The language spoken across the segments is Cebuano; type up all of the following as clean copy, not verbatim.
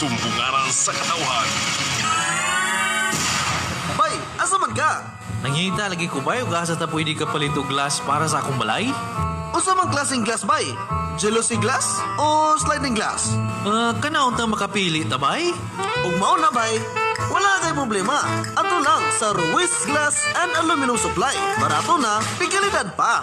Sumbungaran sa katawhan. Bay, asa man ka? Nangita lagi ko bay, ug asa ta pwede ka palit og glass para sa akong balay? Unsa man klaseng glass, bay? Jealousy glass o sliding glass? Kana unta makapili ta bay? Ug mao na, bay, wala kay problema. Ato lang sa Ruiz Glass and Aluminum Supply. Barato na, pikalidad pa.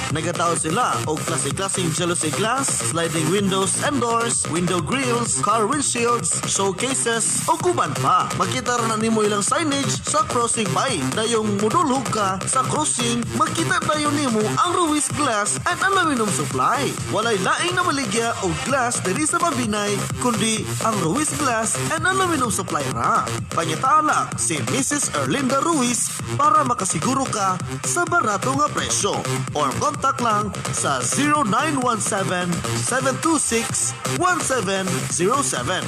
Nagataw sila og klase-klaseng jealousy glass, sliding windows and doors, window grills, car windshields, showcases, o uban pa. Makita ra na nimo ilang signage sa crossing, bay. Dayong mudulhog ka sa crossing, makita dayon nimo ang Ruiz Glass and Aluminum Supply. Walay laing na maligya og glass diri sa Mabinay, kundi ang Ruiz Glass and Aluminum Supply ra. Pangitaa lang si Mrs. Erlinda Ruiz para makasiguro ka sa barato nga presyo. Or contact lang sa 0917-726-1707.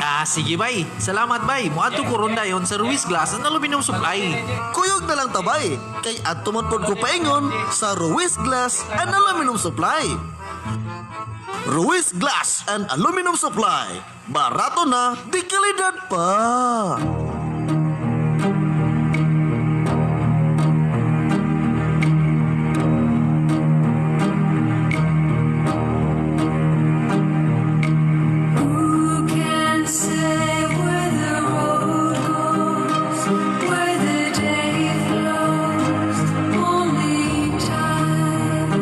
Ah, sige bay. Salamat bay. Moadto ko ron dayon sa Ruiz Glass and Aluminum Supply. Kuyog na lang ta, bay, kay adto man pod ko paingon sa Ruiz Glass and Aluminum Supply. Ruiz Glass and Aluminum Supply. Barato na, di kalidad pa. Who can say where the road goes, where the day flows? Only time.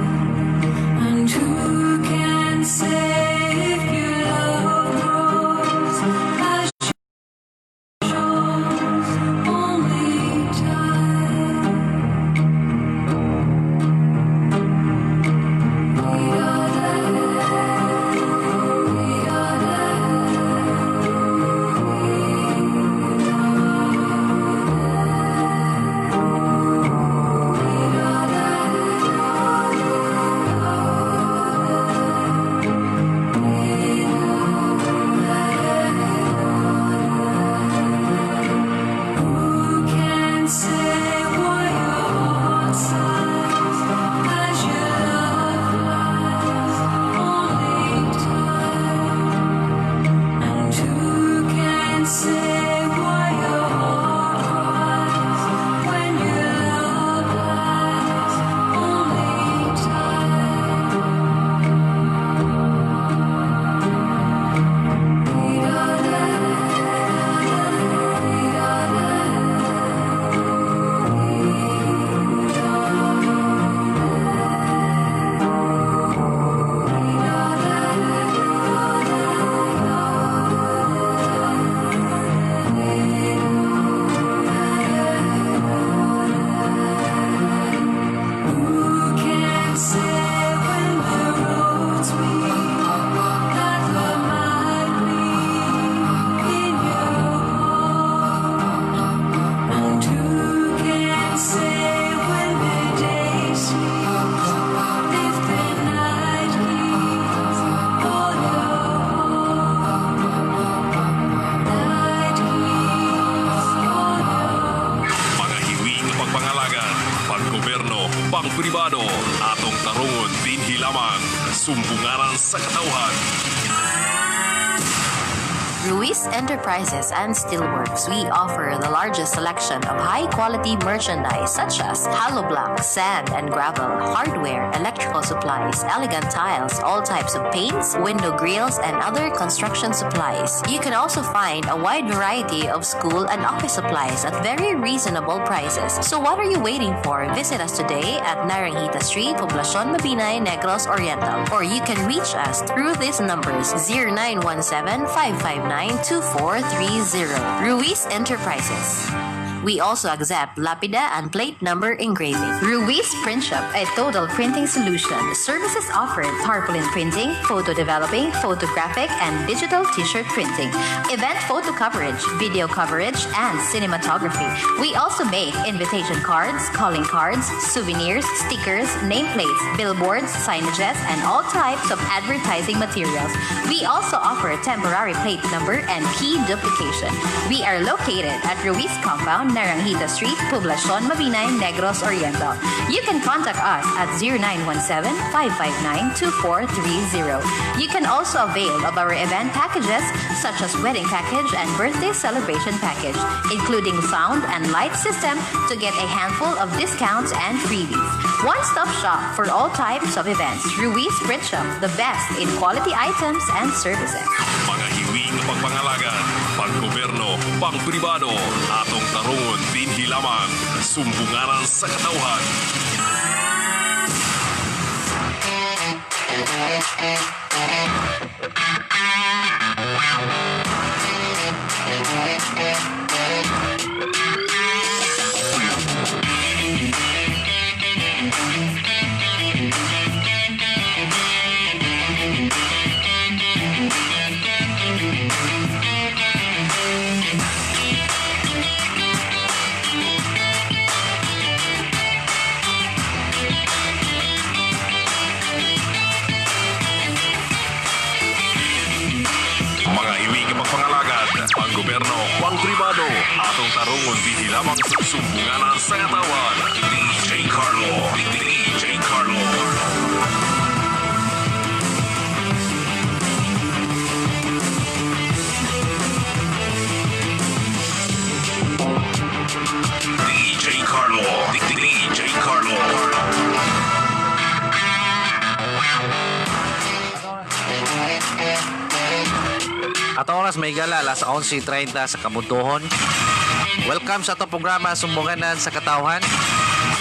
And who can say if your love grows as shows? Only time. We are the, we are the. Who can say why your heart sighs as your love flies? Only time. And who can say why your heart cries when your love lies? Only time. We are the, we are the. Who can say when the roads meet that love might be in your heart? And who can say when the day sleeps if the night keeps all your hope? Night keeps all your Mga hiwi nga pagpangalagan, panggobyerno, pangpribado, atong tarungon dinhi lamang. Sumbungaran sa katawhan. Ruiz Enterprises and Steelworks, we offer the largest selection of high-quality merchandise such as hollow block, sand and gravel, hardware, electrical supplies, elegant tiles, all types of paints, window grills, and other construction supplies. You can also find a wide variety of school and office supplies at very reasonable prices. So what are you waiting for? Visit us today at Naranjita Street, Poblacion Mabinay, Negros Oriental. Or you can reach us through these numbers: 0917-559-2430. Ruiz Enterprises. We also accept lapida and plate number engraving. Ruiz Print Shop, a total printing solution. Services offered: tarpaulin printing, photo developing, photographic, and digital t-shirt printing, event photo coverage, video coverage, and cinematography. We also make invitation cards, calling cards, souvenirs, stickers, nameplates, billboards, signages, and all types of advertising materials. We also offer temporary plate number and key duplication. We are located at Ruiz Compound, Naranjita Street, Poblacion, Mabinay, Negros Oriental. You can contact us at 0917-559-2430. You can also avail of our event packages such as wedding package and birthday celebration package, including sound and light system to get a handful of discounts and freebies. One-stop shop for all types of events. Ruiz Print Shop, the best in quality items and services. Mga hiwi nga pagpangalagad, panggobyerno, pangpribado, atong tarungon dinhi lamang. Sumbunganan sa katawhan. Mga hiwi nga pagpangalagad, panggobyerno, pangpribado, atong tarungon dinhi lamang sa Sumbunganan sa Katawhan. DJ Carlo, DJ Carlo. DJ Carlo, DJ Carlo. At oras may gala alas 11:30 sa Kabuntuhon. Welcome sa atong programa Sumbunganan sa Katawhan.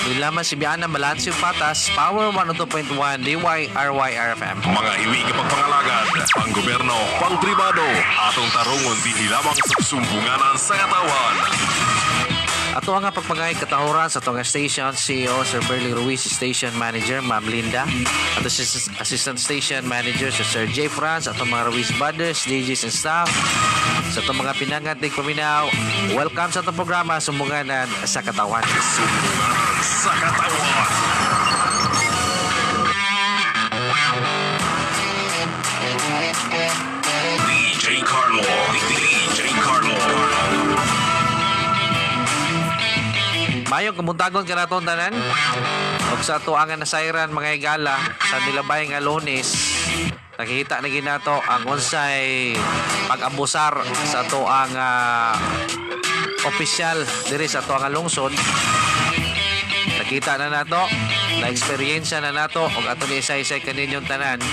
Nilaman si Biana Balancio Patas, Power 102.1 DYRYRFM. Mga hiwi nga pagpangalagad, panggobyerno, pangpribado, atong tarungon dinhi lamang sa Sumbunganan sa Katawhan. Ato ang pagpangay katahuran sa atong station CEO Sir Berlie Ruiz, Station Manager Ma'am Linda, at Assistant Station Manager si Sir J. Franz, atong mga Ruiz Brothers, DJs and staff, sa atong mga pinangat di paminaw. Welcome sa atong programa Sumbunganan sa Katawan. Sumbunganan sa Katawan. DJ Carlo, DJ Carlo. Mayong kamuntagon ka naton tanan. Og sa ato ang nasayran mga higala sa nilabay nga Lunes, nakikita na ginato ang unsay pag-abusar sa ato ang opisyal diri sa ato ang lungsod. Nakita na nato, na-eksperyensya na nato og ato ni isay-isay kaninyong tanan.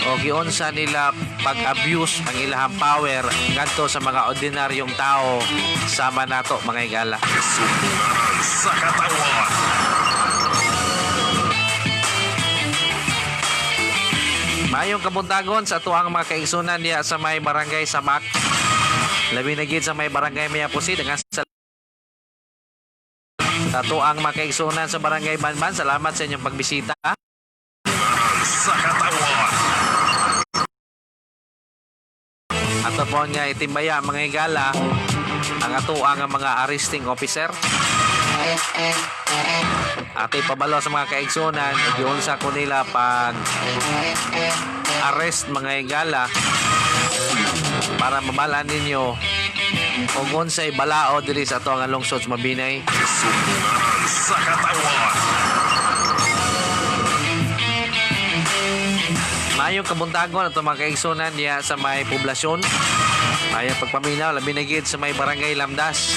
O giunsa nila pag-abuse ang ilahang power ngadto sa mga ordinaryong tao sama nato mga higala. Sumbunganan sa Katawan. Mayong kabuntagon sa ato ang mga kaigsunan diha sa may barangay Samak. Labi na gid sa may barangay Miapusi dengan sa ato ang mga kaigsunan sa barangay Banban. Salamat sa inyong pagbisita. Sa Katawan. Ato po nga itimbaya mga higala ang ato ang mga arresting officer. Ate pabalo sa mga kaigsunan giunsa ko nila pag arrest mga higala para mamalaan ninyo og unsay balao diri sa ato ang lungsod sa Mabinay. Sumbunganan sa Katawan. Mayong kabuntagon ato mga kaigsunan diha sa may poblasyon. Mayong pagpaminaw labi na gid sa may barangay Lamdas.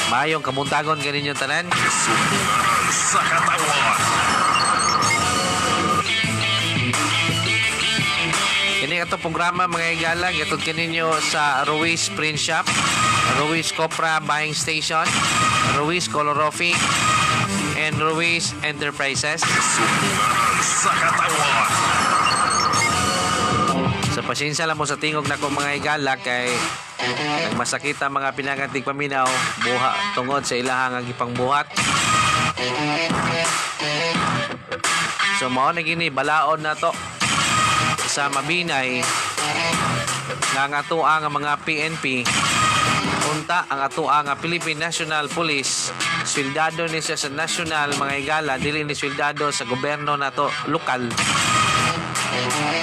Mayong kabuntagon kaninyong tanan. Sumbunganan sa Katawan. Kini ato programa mga higala gihatod kaninyo sa Ruiz Print Shop, Ruiz Copra Buying Station, Ruiz Colorofi, and Ruiz Enterprises. Sumbunganan sa Katawan. Sa pasensya lang mo sa tingog nako mga higala kay nagmasakit ang mga pinangatig paminaw buha tungod sa ilahang ang gipangbuhat. So mao na gini balaod na to sa Mabinay nga ang atoang mga PNP unta ang atoang Philippine National Police sweldado ni siya sa national mga higala, dili ni sweldado sa gobyerno nato lokal.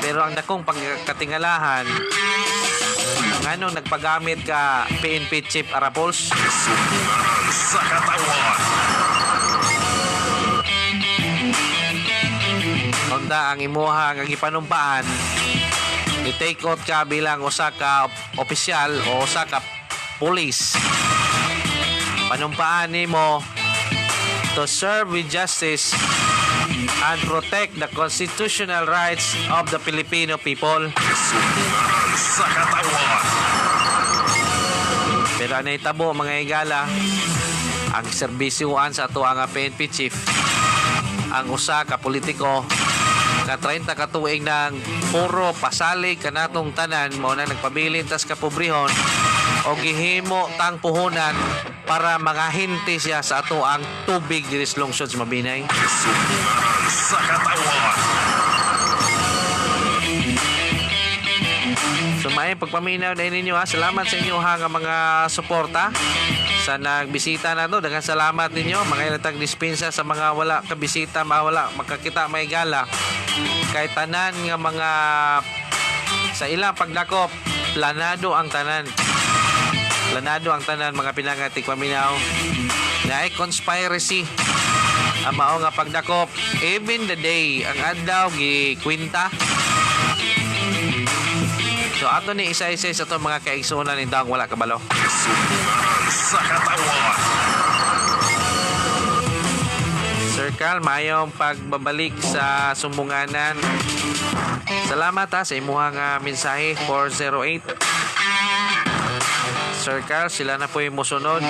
Pero ang dakong pagkatingalahan Nganong nagpagamit ka, PNP Chief Arapols? Sumbunganan sa katawan. Unta ang imuha nga gipanumpaan, i-take out ka bilang usa ka opisyal o usa ka police. Panumpaan nimo to serve with justice and protect the constitutional rights of the Filipino people. Sumbunganan sa katawan. Pero ang nahitabo, mga higala, ang serbisyuan sa ato ang PNP chief, ang usa ka politiko ka 30 ka tuig nang puro pasalig kanatong tanan, mao na nagpabilin tas kapobrehon o gihimo tang puhunan para mangahinti siya sa ato ang tubig diri sa lungsod sa Mabinay. Sumbunganan sa katawan. So may pagpaminaw na ninyo ha. Salamat sa inyo ha nga mga suporta sa nagbisita na to. Daghang salamat ninyo. Mga ilatag dispensa sa mga wala kabisita, mga wala makakita may gala. Kay tanan nga mga sa ilang pagdakop, planado ang tanan. Planado ang tanan, mga pinangatik paminaw. Naay conspiracy ang mao nga pagdakop. Even the day, ang adlaw gikwinta. So ato ni isa-isa sa itong mga kaigsunan ni taong wala kabalo. Sumbunganan sa katawan. Sir Carl, mayong pagbabalik sa sumbunganan. Salamat ha sa imuha nga mensahe 408. Sir Carl, sila na po yung musunod.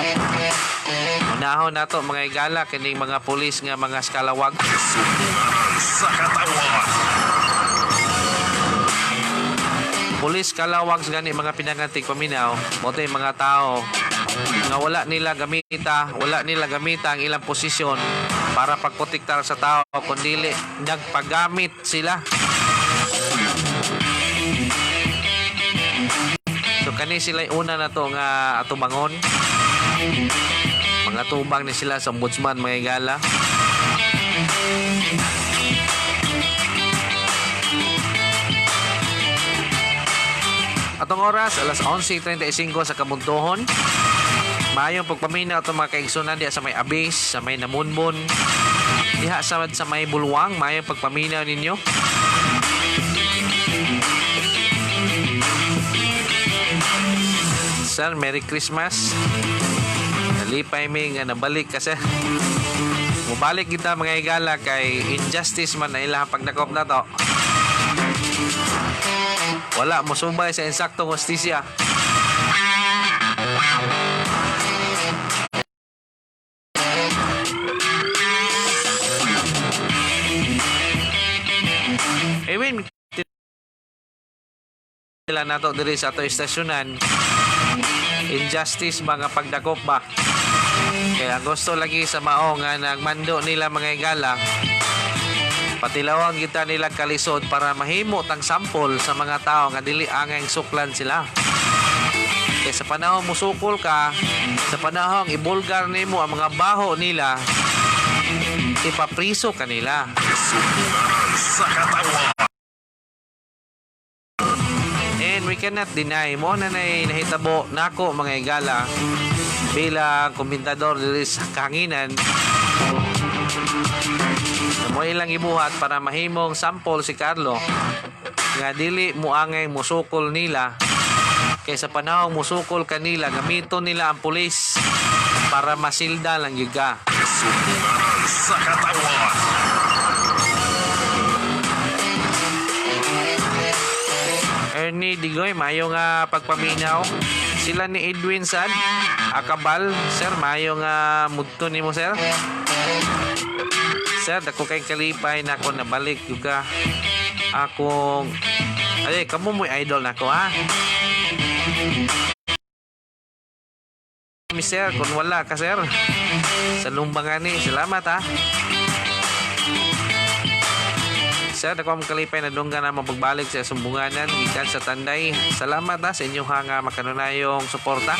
Unahon nato, mga igala, kining mga pulis nga mga skalawag. Sumbunganan sa katawan. Pulis kalawag gani, mga pinangantig paminaw, mo mga tao nga wala nila gamita ang ilang posisyon para pagprotektar sa tao, kundili nagpagamit sila. So kani sila una na to nga atubangon. Mga tubang ni sila sa ombudsman, mga igala. Atong oras, alas 11:35 sa kabuntohon. Maayong pagpaminaw atong mga kaigsunan diha sa may Abis, sa may Namunbon, diha sa may Bulwang, maayong pagpaminaw ninyo. Sir, Merry Christmas. Nalipay mi nga nabalik ka, sir. Mubalik kita, mga higala, kay injustice man na ilang pagdakop na to. Wala mosubay sa insaktong hustisya. Ewin, sila nato diri sa ato istasyonan. Injustice mga pagdakop ba? Kaya gusto lagi sa mao nga nagmando nila, mga higala, patilawan kita nila kalisod para mahimo tang sampol sa mga tao nga dili angay suklan sila. Kaya sa panahon musukol ka, sa panahon ibulgar nimo ang mga baho nila, ipapriso kanila. Sumbunganan sa katawan. And we cannot deny mo na nahitabo nako, mga higala, bilang komentador diri sa kahanginan na mo ilang ibuhat para mahimong sample si Carlo nga dili muangay musukol nila, kay sa panahong musukol kanila, gamiton nila ang pulis para masilda lang gyud ka. Sumbunganan sa katawan. Ernie Digoy, mayo nga pagpaminaw. Sila ni Edwin Sad, Akabal, sir, mayo nga mudto nimo, sir. Sir, dako kay kalipay na ako nabalik juga akong ay kamo mo'y idol nako ha. Mi sir, kung wala ka, sir, sa lumbangan ni, salamat ha. Sir, dako akong kalipay na dunggan na mapagbalik sa sumbunganan gikan sa Tanday. Salamat ha sa inyong nga makanunayong suporta.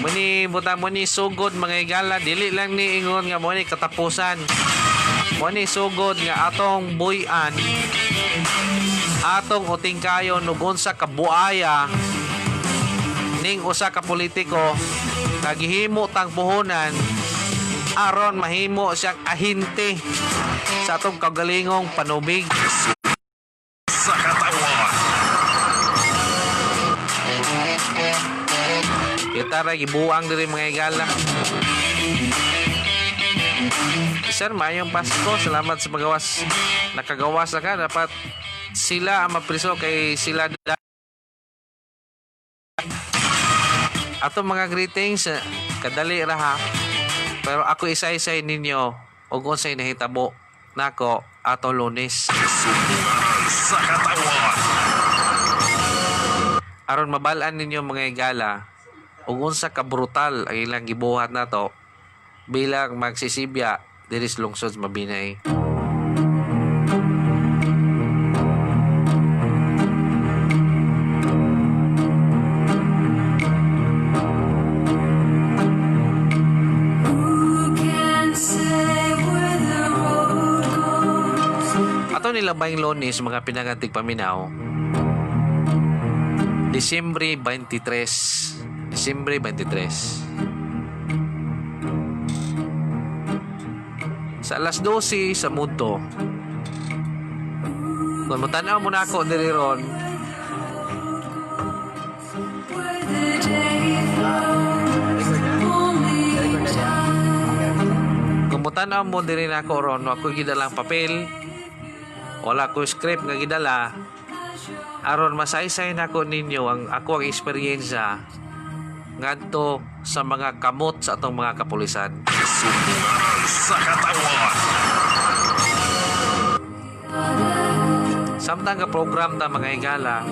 Muni buta mo ni sugod, mga higala, dili lang ni ingon nga mo ni katapusan. Mo ni sugod nga atong buy-an Atong uting kayo nugon sa kabuaya ning usa ka politiko nga gihimo tang puhunan aron mahimo siyang ahente sa atong kagalingong panubig. Sa katawan. Kita ra gibuang diri mga higala. Sir, maayong Pasko. Salamat sa pagawas. Nakagawas na ka. Dapat sila ang mapriso kay sila ato mga greetings, kadali ra ha. Pero ako isa-isay ninyo og unsay nahitabo nako ato Lunes. Sumbunganan sa katawan. Aron mabal-an ninyo mga higala ug unsa ka brutal ang ilang gibuhat nato bilang magsisibya diri sa lungsod sa Mabinay. Who can say where the road goes? Ato nila bayng Lunes mga pinangantig paminaw. Disyembre 23. Disyembre 23. Sa alas 12 sa Muto. Kung mutanaw mo na ako diri ron, Where the day flows, only time. kung mutanaw mo diri na ako ron, ako gidalang papel, wala ko script nga gidala, aron masaysay nako ninyo ang ako ang eksperyensya ngadto sa mga kamot sa atong mga kapulisan. Sumbunganan sa katawan. Samtang ka program ta mga higala,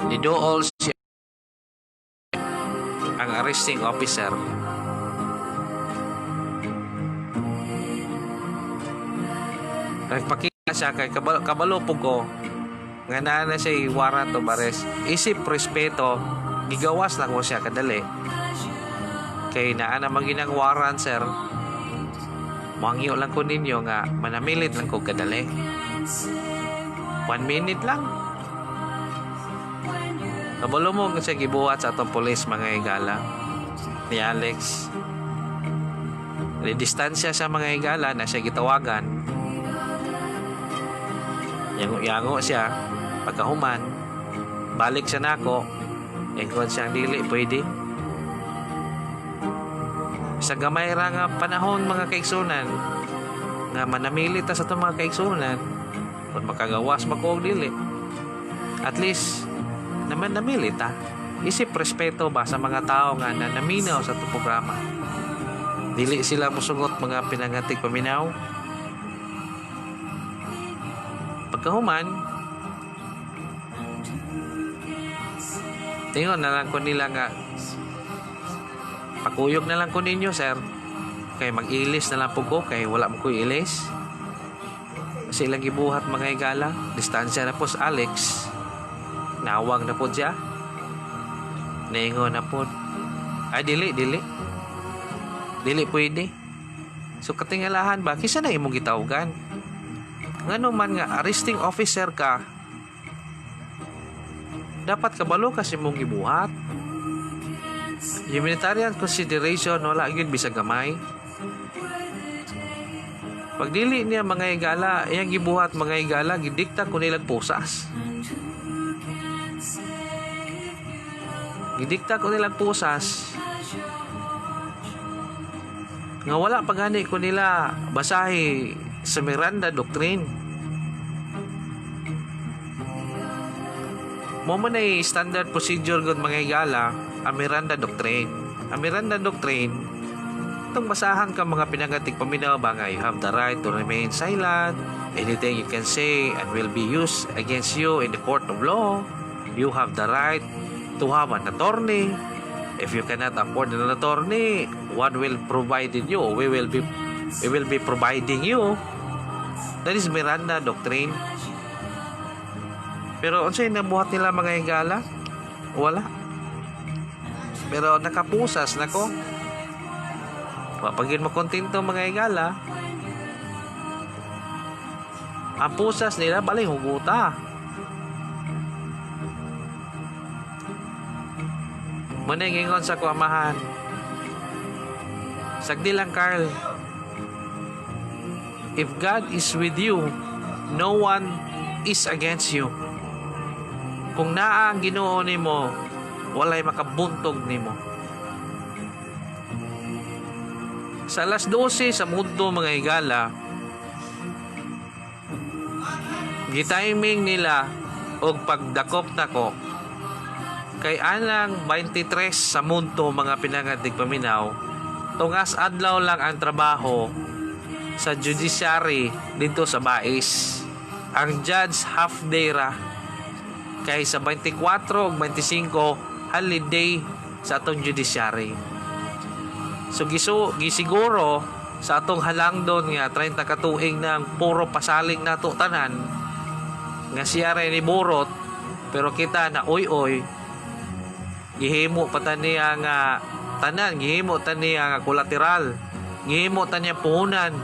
nidool siya ang arresting officer. Nagpakita siya kay kabalo, kabalo po ko nga naa na siya warrant of arrest. Isip respeto, gigawas lang ko siya kadali. Kay naa naman ginang warrant, sir. Mangyo lang ko ninyo nga manamilit lang ko kadali. 1 minute lang. Kabalo mo kasi gibuhat sa atong pulis mga higala ni Alex. Di distansya sa mga higala na siya gitawagan. Yango-yango siya. Pagkahuman, balik siya nako. Ingon siyang dili pwede. Sa gamay ra nga panahon mga kaigsunan nga manamili ta sa itong mga kaigsunan kung makagawas mako og dili. At least naman namili ta. Isip respeto ba sa mga tao nga nanaminaw sa itong programa. Dili sila musungot mga pinangatig paminaw. Pagkahuman, tingon na lang ko nila nga pakuyog na lang ko ninyo, sir. Kay mag-ilis na lang po ko kay wala mo ko ilis. Kasi ilang gibuhat mga higala, distansya na po sa Alex. Nawang na po siya. Naingon na po. Ay, dili, dili. Dili pwede. So katingalahan ba, kisa na imong gitawagan? Ngano man nga arresting officer ka, dapat kabalo ka sa imong gibuhat. Humanitarian consideration wala gyud bisag gamay. Pag dili niya mga higala, iyang gibuhat mga higala, gidikta ko nilang pusas. Gidikta ko nilang pusas. Nga wala pa gani ko nila basahi sa Miranda Doctrine. Mo man ay standard procedure gud mga higala, ang Miranda Doctrine. Ang Miranda Doctrine, itong basahan ka mga pinagatig paminaw ba nga you have the right to remain silent, anything you can say and will be used against you in the court of law. You have the right to have an attorney. If you cannot afford an attorney, one will provide you. We will be providing you. That is Miranda Doctrine. Pero unsay nabuhat nila mga higala? Wala. Pero nakapusas nako. Wa pa gyud makontento mga higala. Ang pusas nila balay huguta. Muna ingon sa kuamahan. Sagdi lang, Carl. If God is with you, no one is against you. Kung naa ang Ginoo nimo, walay makabuntog nimo. Sa alas 12 sa mundo, mga higala, gitiming nila og pagdakop nako kay anang 23 sa mundo, mga pinangatig paminaw, tungas adlaw lang ang trabaho sa judiciary dito sa Bais. Ang judge, half day ra kay sa 24 ug 25 holiday sa atong judiciary. So gisiguro sa atong halangdon nga 30 ka tuig nang puro pasaling nato tanan nga siya ray ni Borot, pero kita na oy-oy, gihimo pa ta niya nga tanan, gihimo ta niya nga kolateral, gihimo ta niya puhunan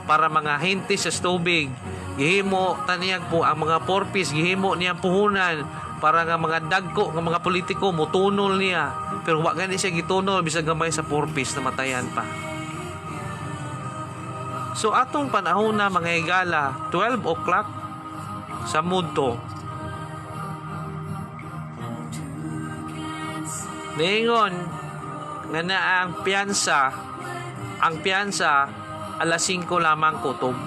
para mga hinti sa tubig, gihimo ta niya po ang mga porpis, gihimo niya puhunan para nga mga dagko nga mga politiko motunol niya, pero wa gani siya gitunol bisag gamay sa porpis, namatayan pa. So atong panahon na, mga higala, 12 o'clock sa mundo, niingon nga naa ang piyansa, ang piyansa alas 5 lamang kutob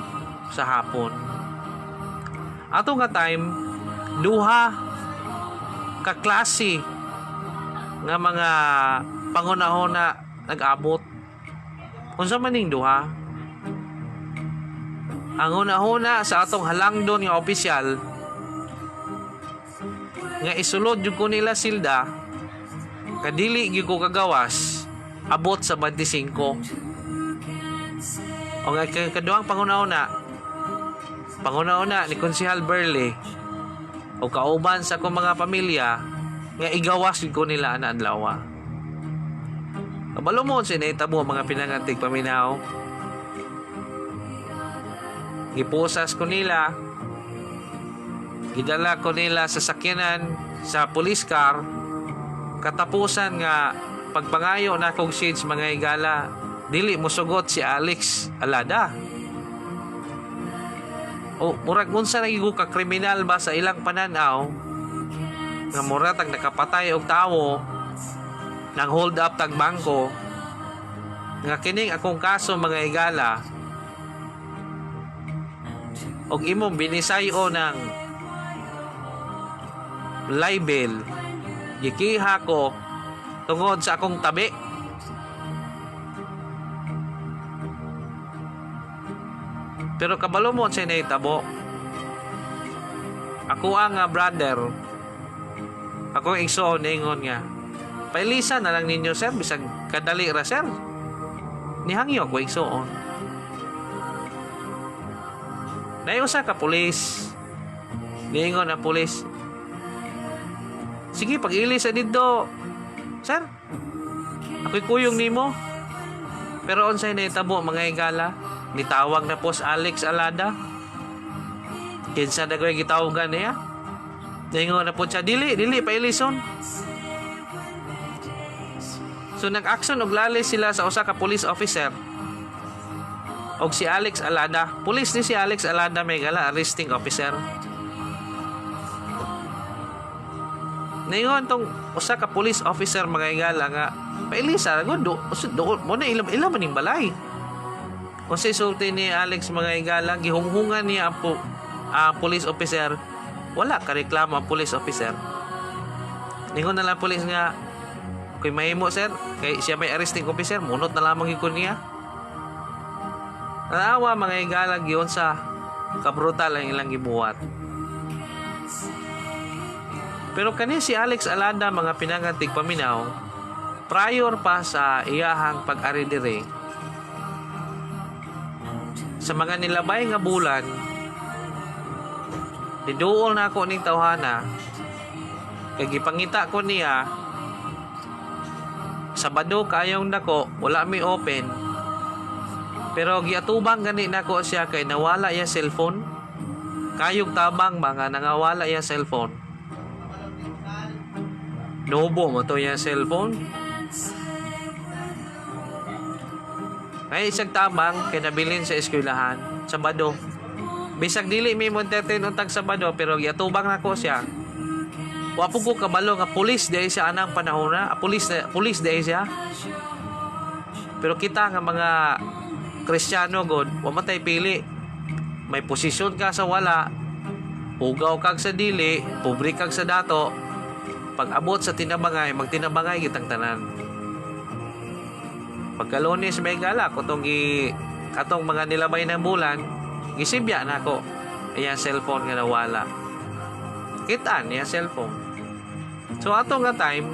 sa hapon. Ato nga time, duha ka klase nga mga pangunahon na nag-abot. Unsa man ning duha? Ang hunahuna sa atong halangdon nga opisyal nga isulod jud ko nila silda kadili gyud ko kagawas abot sa 25. O nga kaduhang pangunahuna ni Konsehal Berle o kauban sa akong mga pamilya nga igawas jud ko nila ana adlaw. Kabalo mo sa nahitabo, mga pinangantig paminaw. Giposas ko nila, gidala ko nila sa sakyanan sa police car. Katapusan nga pagpangayo na kog shades, mga higala, dili mosugot si Alex Alada. O murag unsa na ka kriminal ba sa ilang pananaw nga mura tag nakapatay og tawo nang hold up tag bangko, nga kining akong kaso, mga higala, og imong binisayo ng libel, gikiha ko tungod sa akong tabi. Pero kabalo mo sa nahitabo, ako ang brother, ako ang igsoon, niingon nga, "Pailisa na lang ninyo, sir, bisag kadali ra, sir." Nihangyo ako igsoon. Naay usa ka pulis. Niingon ang pulis, "Sige, pag-ilis sa didto, sir. Ako'y kuyong nimo." Pero unsay nahitabo, mga higala, nitawag na po si Alex Alada. Kinsa na ko'y gitawagan niya? Niingon na po siya, "Dili, dili, pailison." So nag-action og lali sila sa usa ka police officer og si Alex Alada. Police ni si Alex Alada, may gala, arresting officer. Ningon tong usa ka police officer, mga higala, nga pailisa gud do, do mo na ilam ilam maning balay. Unsay sulti ni Alex, mga higala, gihunghungan niya ang police officer. Wala ka reklamo ang police officer. Ningon na lang police nga, "Kay mahimo, sir, kay siya may arresting officer, munot na lamang gyud ko niya." Naawa, mga higala, giyon sa kabrutal ang ilang gibuhat. Pero kani si Alex Alada, mga pinangantig paminaw, prior pa sa iyahang pag-ari dire, sa mga nilabay nga bulan, diduol na ako ning tawhana, kay gipangita ko niya, Sabado kayong dako, wala mi open. Pero giatubang gani nako siya kay nawala iya cellphone. Kayog tabang mga nangawala iya cellphone. Nobo mo to iya cellphone. Ay isang tabang kay nabilin sa eskwelahan, Sabado. Bisag dili mi mo entertain untag Sabado, pero giatubang nako siya. Wa po ko kabalo nga pulis di siya anang panahon na, pulis na, pulis di siya. Pero kita nga mga Kristiyano god, wa man tay pili. May posisyon ka sa wala, hugaw kag sa dili, pobre kag sa dato. Pag abot sa tinabangay, magtinabangay kitang tanan. Pagka Lunes may gala, kutong gi katong mga nilabay ng bulan, gisibya na ako. Iyang cellphone nga nawala. Kitaan niya cellphone. So ato nga time,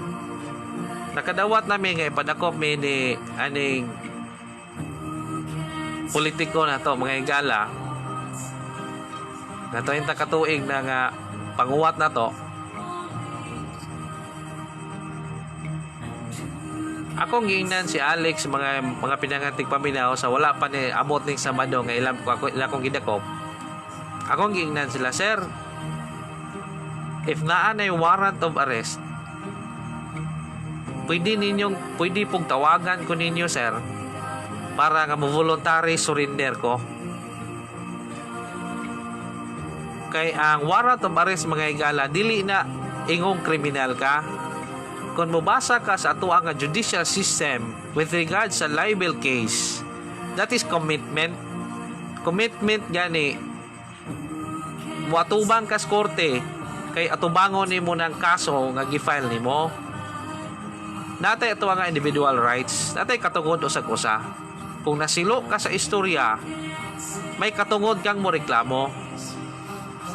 nakadawat nami nga ipadakop mi ni aning politiko na to, mga higala, nga 30 katuig na nga panguwat na to. Akong giingnan si Alex, mga pinangatig paminaw, sa wala pa ni abot ning Sabado nga ilang ako ila akong gidakop. Akong giingnan sila, "Sir, if naa nay warrant of arrest, pwede pong tawagan ko ninyo, sir, para nga mo voluntary surrender ko." Kay ang warrant of arrest, mga higala, dili na ingong kriminal ka. Kung mobasa ka sa ato nga judicial system with regard sa libel case, that is commitment. Commitment gani, muatubang kas korte kay atubangon nimo ng kaso nga gi-file nimo. Natay ato nga individual rights, natay katungod usag usa. Kung nasilo ka sa istorya, may katungod kang mo reklamo.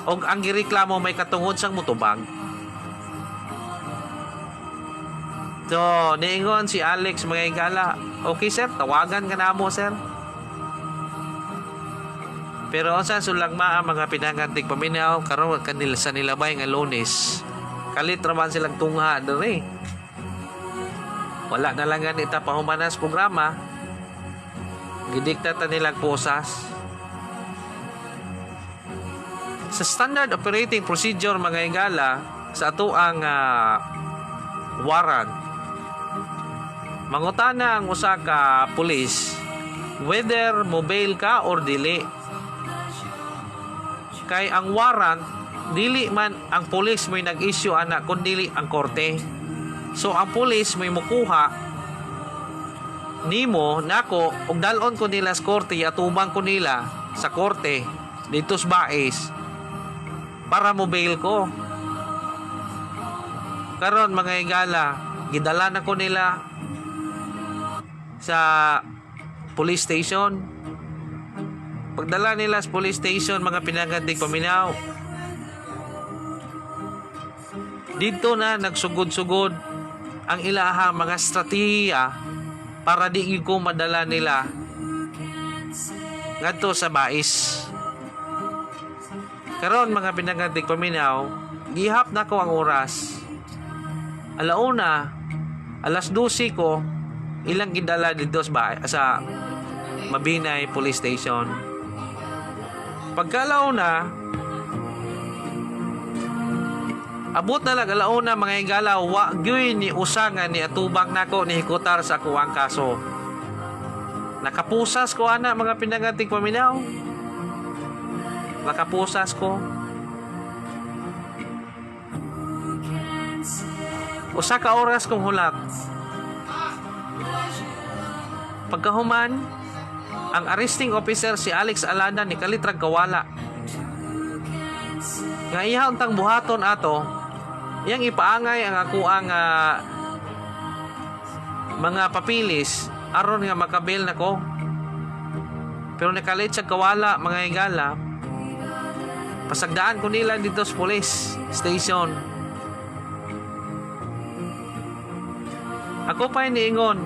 Og ang gireklamo may katungod sang mutubag. So, niingon si Alex, mga higala, "Okay sir, tawagan ka na mo, sir." Pero unsa sulang maa, mga pinangantig paminaw, karon kanila sa nilabay nga Lunes, kalit raman silang tungha diri. Wala na lang ganita pahumanas programa. Gidikta ta nilang posas. Sa standard operating procedure, mga higala, sa ato ang warrant, mangutana ang usa ka pulis whether mo bail ka or dili. Kay ang warrant, dili man ang pulis mo'y nag-issue ana kun dili ang korte. So ang pulis mo'y mukuha nimo nako ug dal-on ko nila sa korte, atubang ko nila sa korte dito sa Bais para mo bail ko. Karon, mga higala, gidala na ko nila sa police station. Pagdala nila sa police station, mga pinangandig paminaw, dito na nagsugod-sugod ang ilaha mga estratehiya para di ko madala nila ngadto sa Bais. Karon, mga pinangandig paminaw, gihap na ko ang oras. Alauna, alas 12 ko ilang gidala dito sa Mabinay Police Station. Pagka alauna, abot na lang alauna, mga higala, wa gyud ni usa nga ni atubang nako ni hikutar sa akuang kaso. Nakapusas ko ana, mga pinangatig paminaw. Nakapusas ko. Usa ka oras kong hulat. Pagkahuman, ang arresting officer si Alex Alada ni kalitrag kawala. Nga iya untang buhaton ato, iyang ipaangay ang akuang mga papilis aron nga makabail nako. Pero nakalit siya kawala, mga higala. Pasagdaan ko nila dito sa police station. Ako pa iniingon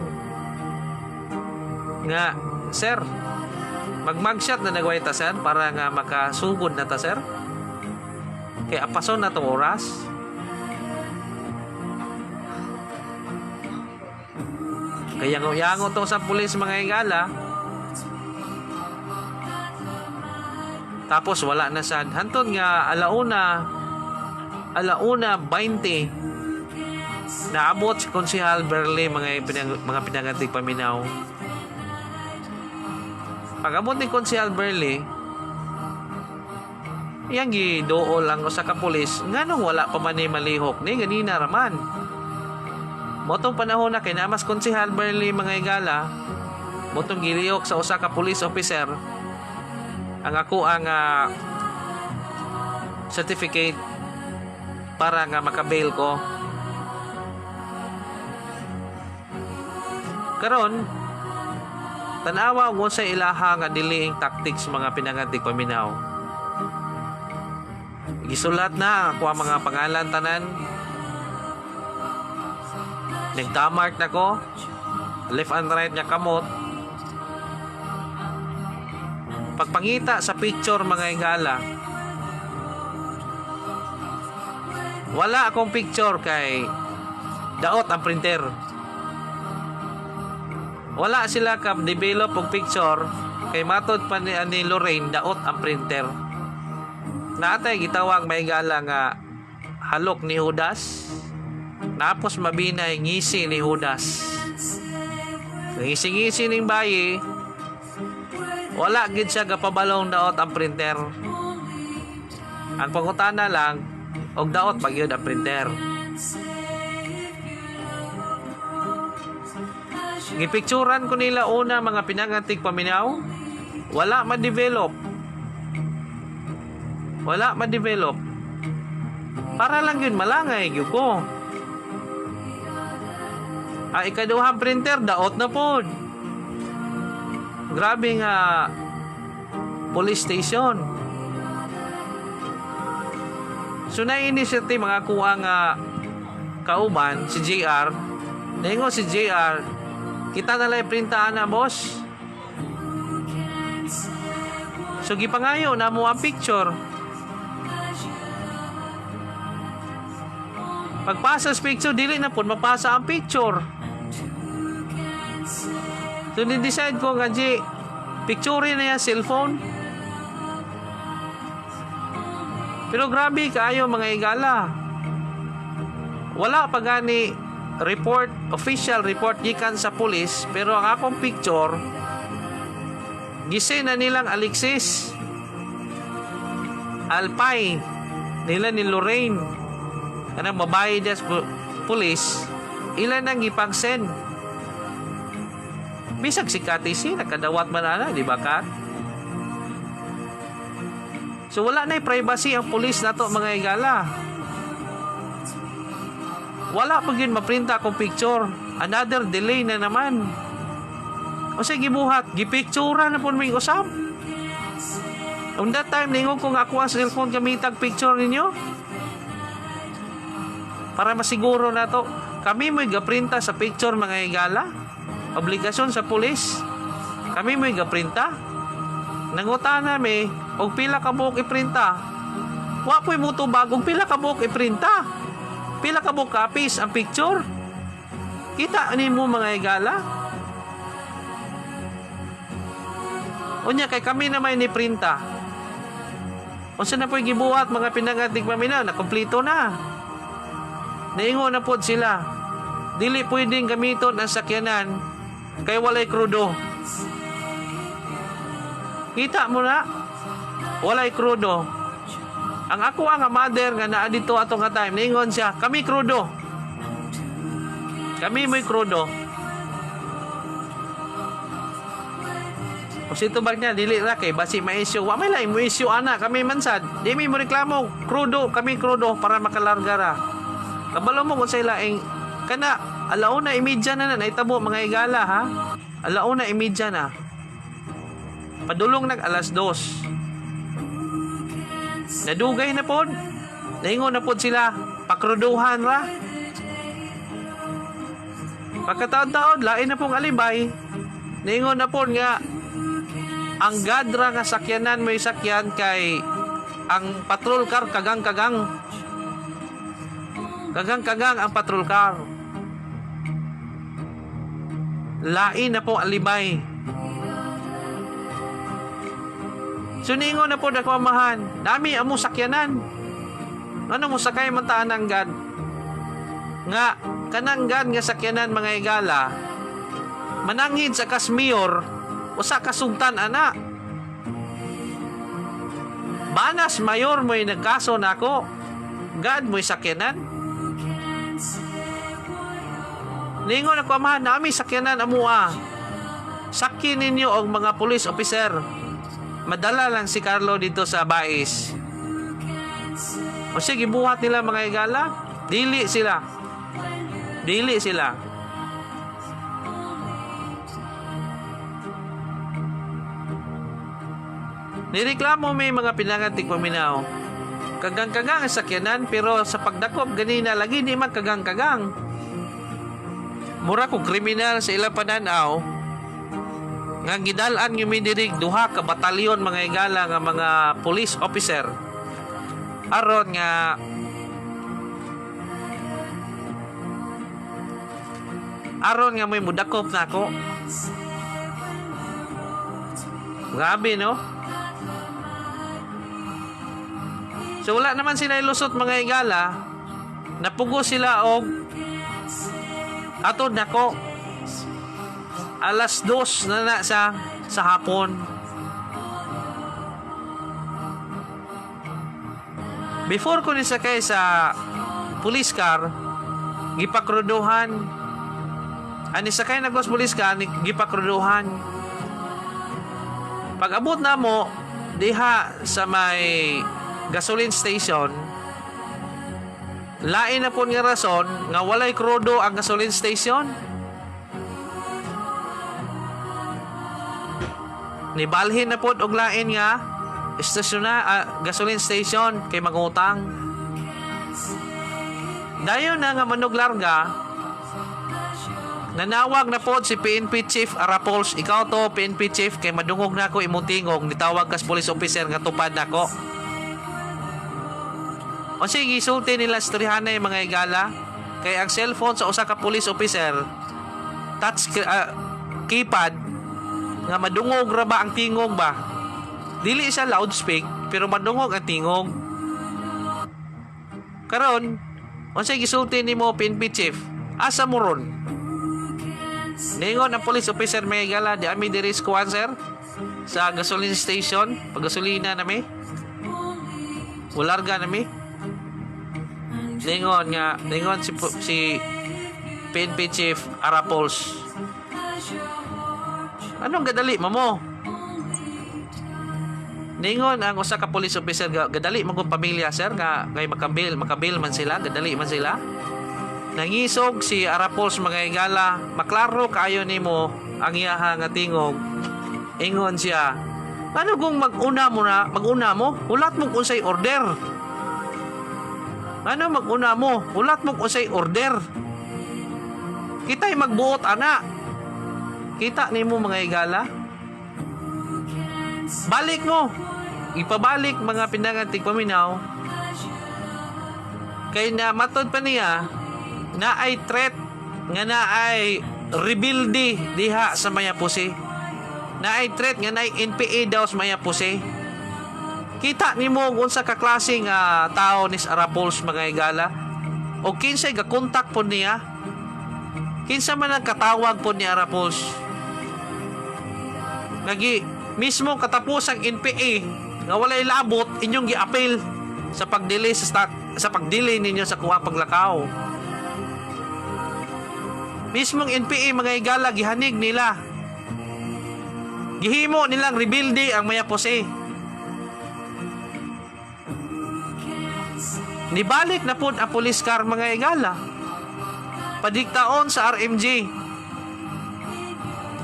nga, "Sir, magmagshot na nagway ta, sir, para nga makasugod na ta, sir. Kay apason na tong oras." Kaya yango to sa pulis, mga higala. Tapos wala na sad. Hantod nga alauna 20 naabot si Konsehal Berle, mga pinangantig paminaw. Pag-abot ni Konsehal Berle, iyang giduol ang usa ka pulis, nganong wala pa man ni malihok ni ganina raman. Motong panahon na kay namas Konsehal Berle, mga igala, motong gilihok sa usa ka police officer ang ako ang certificate para nga makabail ko. Karon, tanawa og unsay ilaha nga delaying tactics, mga pinangantig paminaw. Gisulat na ako ang mga pangalan tanan. Nagtamark na ko left and right nga kamot. Pagpangita sa picture, mga igala, wala akong picture kay daot ang printer. Wala sila ka develop og picture kay matod pa ni Lorraine, daot ang printer. Naatay gitawag, may gala, nga halok ni Judas. Napos mabinay ngisi ni Judas. Ngisi-ngisi ning bayi, wala gid siya gapabalong daot ang printer. Ang pangutana lang og daot pa gyud ang printer. Gipicturan ko nila una, mga pinangantig paminaw, wala ma-develop. Wala ma-develop. Para lang yun malangay gyud ko. Ang ikaduhang printer, daot na pod. Grabe nga police station. So na initiative mga kuha nga kauban si JR. Naingon si JR, "Kita na lang printaan na, boss." So gipangayo na mo ang picture. Pagpasa sa picture, dili na po mapasa ang picture. So ni-decide ko nga, G, picture na yan cellphone. Pero grabe kaayo, mga igala. Wala pa gani report, official report gikan sa pulis, pero ang akong picture gise na nilang Alexis Alpay nila ni Lorraine, kanang babae des pulis, ilan ang gipang-send. Bisag si Kati C, nakadawat man ana, di ba, Kat? So wala na privacy ang pulis nato, mga igala. Wala pa gyud maprinta akong picture. Another delay na naman. O sa gibuhat, gipictura na pud may usab. On that time, ningon ko nga ako ang cellphone gamitag picture ninyo. Para masiguro na to. Kami mo'y gaprinta sa picture, mga igala. Obligasyon sa pulis. Kami mo'y gaprinta. Nangutan nami, og pila ka buok iprinta. Wa po'y mutubag, og pila ka buok iprinta. Pila ka buok copies ang picture. Kita nimo, mga igala. Unya kay kami na may ni printa. Unsa na po'y gibuhat, mga pinangatig paminaw, na kompleto na. Naingon na pod sila. Dili pwedeng gamiton ang sakyanan kay walay krudo. Kita mo na, walay krudo. Ang ako ang mother nga naa dito ato nga time, ningon siya, "Kami krudo. Kami mo'y krudo." O tubag niya, dili ra kay basi ma-issue. Wa may laing mo issue ana, kami mansad. Di mi mo reklamo, krudo, kami krudo para makalarga ra. Kabalo mo kung sa ilaing kana 1:30 na na naitabo, mga igala, ha. 1:30 na. Padulong nag 2:00. Nadugay na pod. Naingon na pod sila, pakruduhan ra. Pagkataon-taon, lain na pong alibay. Naingon na pod nga ang gadra nga sakyanan may sakyan kay ang patrol car kagang-kagang. Kagang-kagang ang patrol car. Lain na po alibay. So niingon na po ako amahan, nami amo sakyanan. Ano mo sakay man taan ang God? Nga kanang God nga sakyanan, mga higala, mananghin sa kasmayor usa ka sugtan ana. Banas mayor mo'y nagkaso nako. God mo'y sakyanan. Ningon ako amahan, nami sakyanan amua. Sakyin ninyo og mga police officer. Madala lang si Carlo dito sa Bais. O sige, buhat nila, mga higala. Dili sila. Dili sila. Nireklamo may mga pinangan tigpaminaw. Kagang-kagang ang sakyanan, pero sa pagdakop ganina lagi di man kagang-kagang. Mura ko kriminal sa ilang pananaw nga gidal-an nga midirig duha ka batalyon, mga higala, nga mga police officer aron nga may mudakop nako. Grabe, no? So wala naman sila ilusot, mga higala. Napugo sila og atod nako 2:00 na na sa hapon. Before ko nisakay sa police car, gipakruduhan. Ani sakay na ko sa police car, gipakruduhan. Pag abot na mo diha sa may gasoline station, lain na po nga rason nga walay krudo ang gasoline station. Nibalhin na po og lain nga estasyon na gasoline station kay mangutang. Dayon na nga manog larga, nanawag na po si PNP Chief Arapols. Ikaw to, PNP Chief, kay madungog na ako imong tingog, nitawag kas police officer nga tupad nako. O sige, gisulti nila sa turihanay, mga higala, kay ang cellphone sa usa ka police officer touch keypad nga madungog ra ba ang tingog ba. Dili siya loudspeak pero madungog ang tingog. Karon, unsay gisulti nimo, PNP Chief? Asa mo ron? Ningon ang police officer, mga higala, di ami diri sa kuwan, sir, sa gasoline station, pagasolina nami. Ularga nami. Ningon nga, ningon si PNP Chief Arapols. Anong gadali mamo? Ningon ang usa ka police officer, gadali man kong pamilya, sir, nga kay makabil man sila, gadali man sila. Nangisog si Arapols, mga higala, maklaro kaayo nimo ang iyaha nga tingog. Ingon siya, ano kung mag-una mo na, mag-una mo, hulat mo kung unsay order. Ano mag-una mo, hulat mo kung unsay order. Kita'y magbuot ana. Kita nimo, mga higala. Balik mo. Ipabalik, mga pinangan tigpaminaw. Kay na matod pa niya na ay threat nga na ay rebelde diha sa Mayapuse. Na ay threat nga na ay NPA daw sa Mayapuse. Kita nimo kung unsa ka klase nga tao ni Arapols, mga higala. O kinsay gakontak po niya. Kinsa man ang katawag po ni Arapols. Nagi mismo katapos ang NPA nga walay labot inyong gi-appeal sa pagdili sa stock, sa pagdili ninyo sa kuha paglakaw. Mismong NPA, mga higala, gihanig nila. Gihimo nilang rebelde ang Mayapose. Nibalik na po ang police car, mga higala. Padiktaon sa RMG.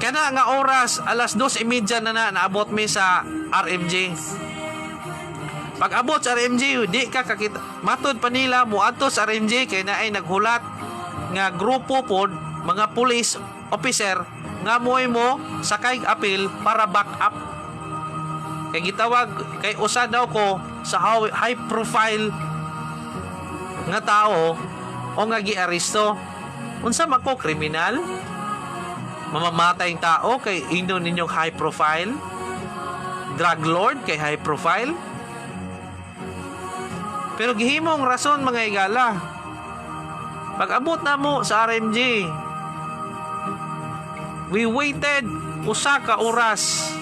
Kana nga oras, 2:30 na na naabot mi sa RMG. Pag abot sa RMG, di ka kakita. Matod pa nila, muadto sa RMG kay naay naghulat nga grupo pod, mga police officer nga moy mo sakay apil para back up. Kay gitawag kay usa daw ko sa high profile nga tao o nga giaresto. Unsa man ko, kriminal? Mamamatay ang tao kay ingnon ninyong high profile? Drug lord kay high profile. Pero gihimong rason, mga higala. Pag abot na mo sa RMG, we waited usa ka oras.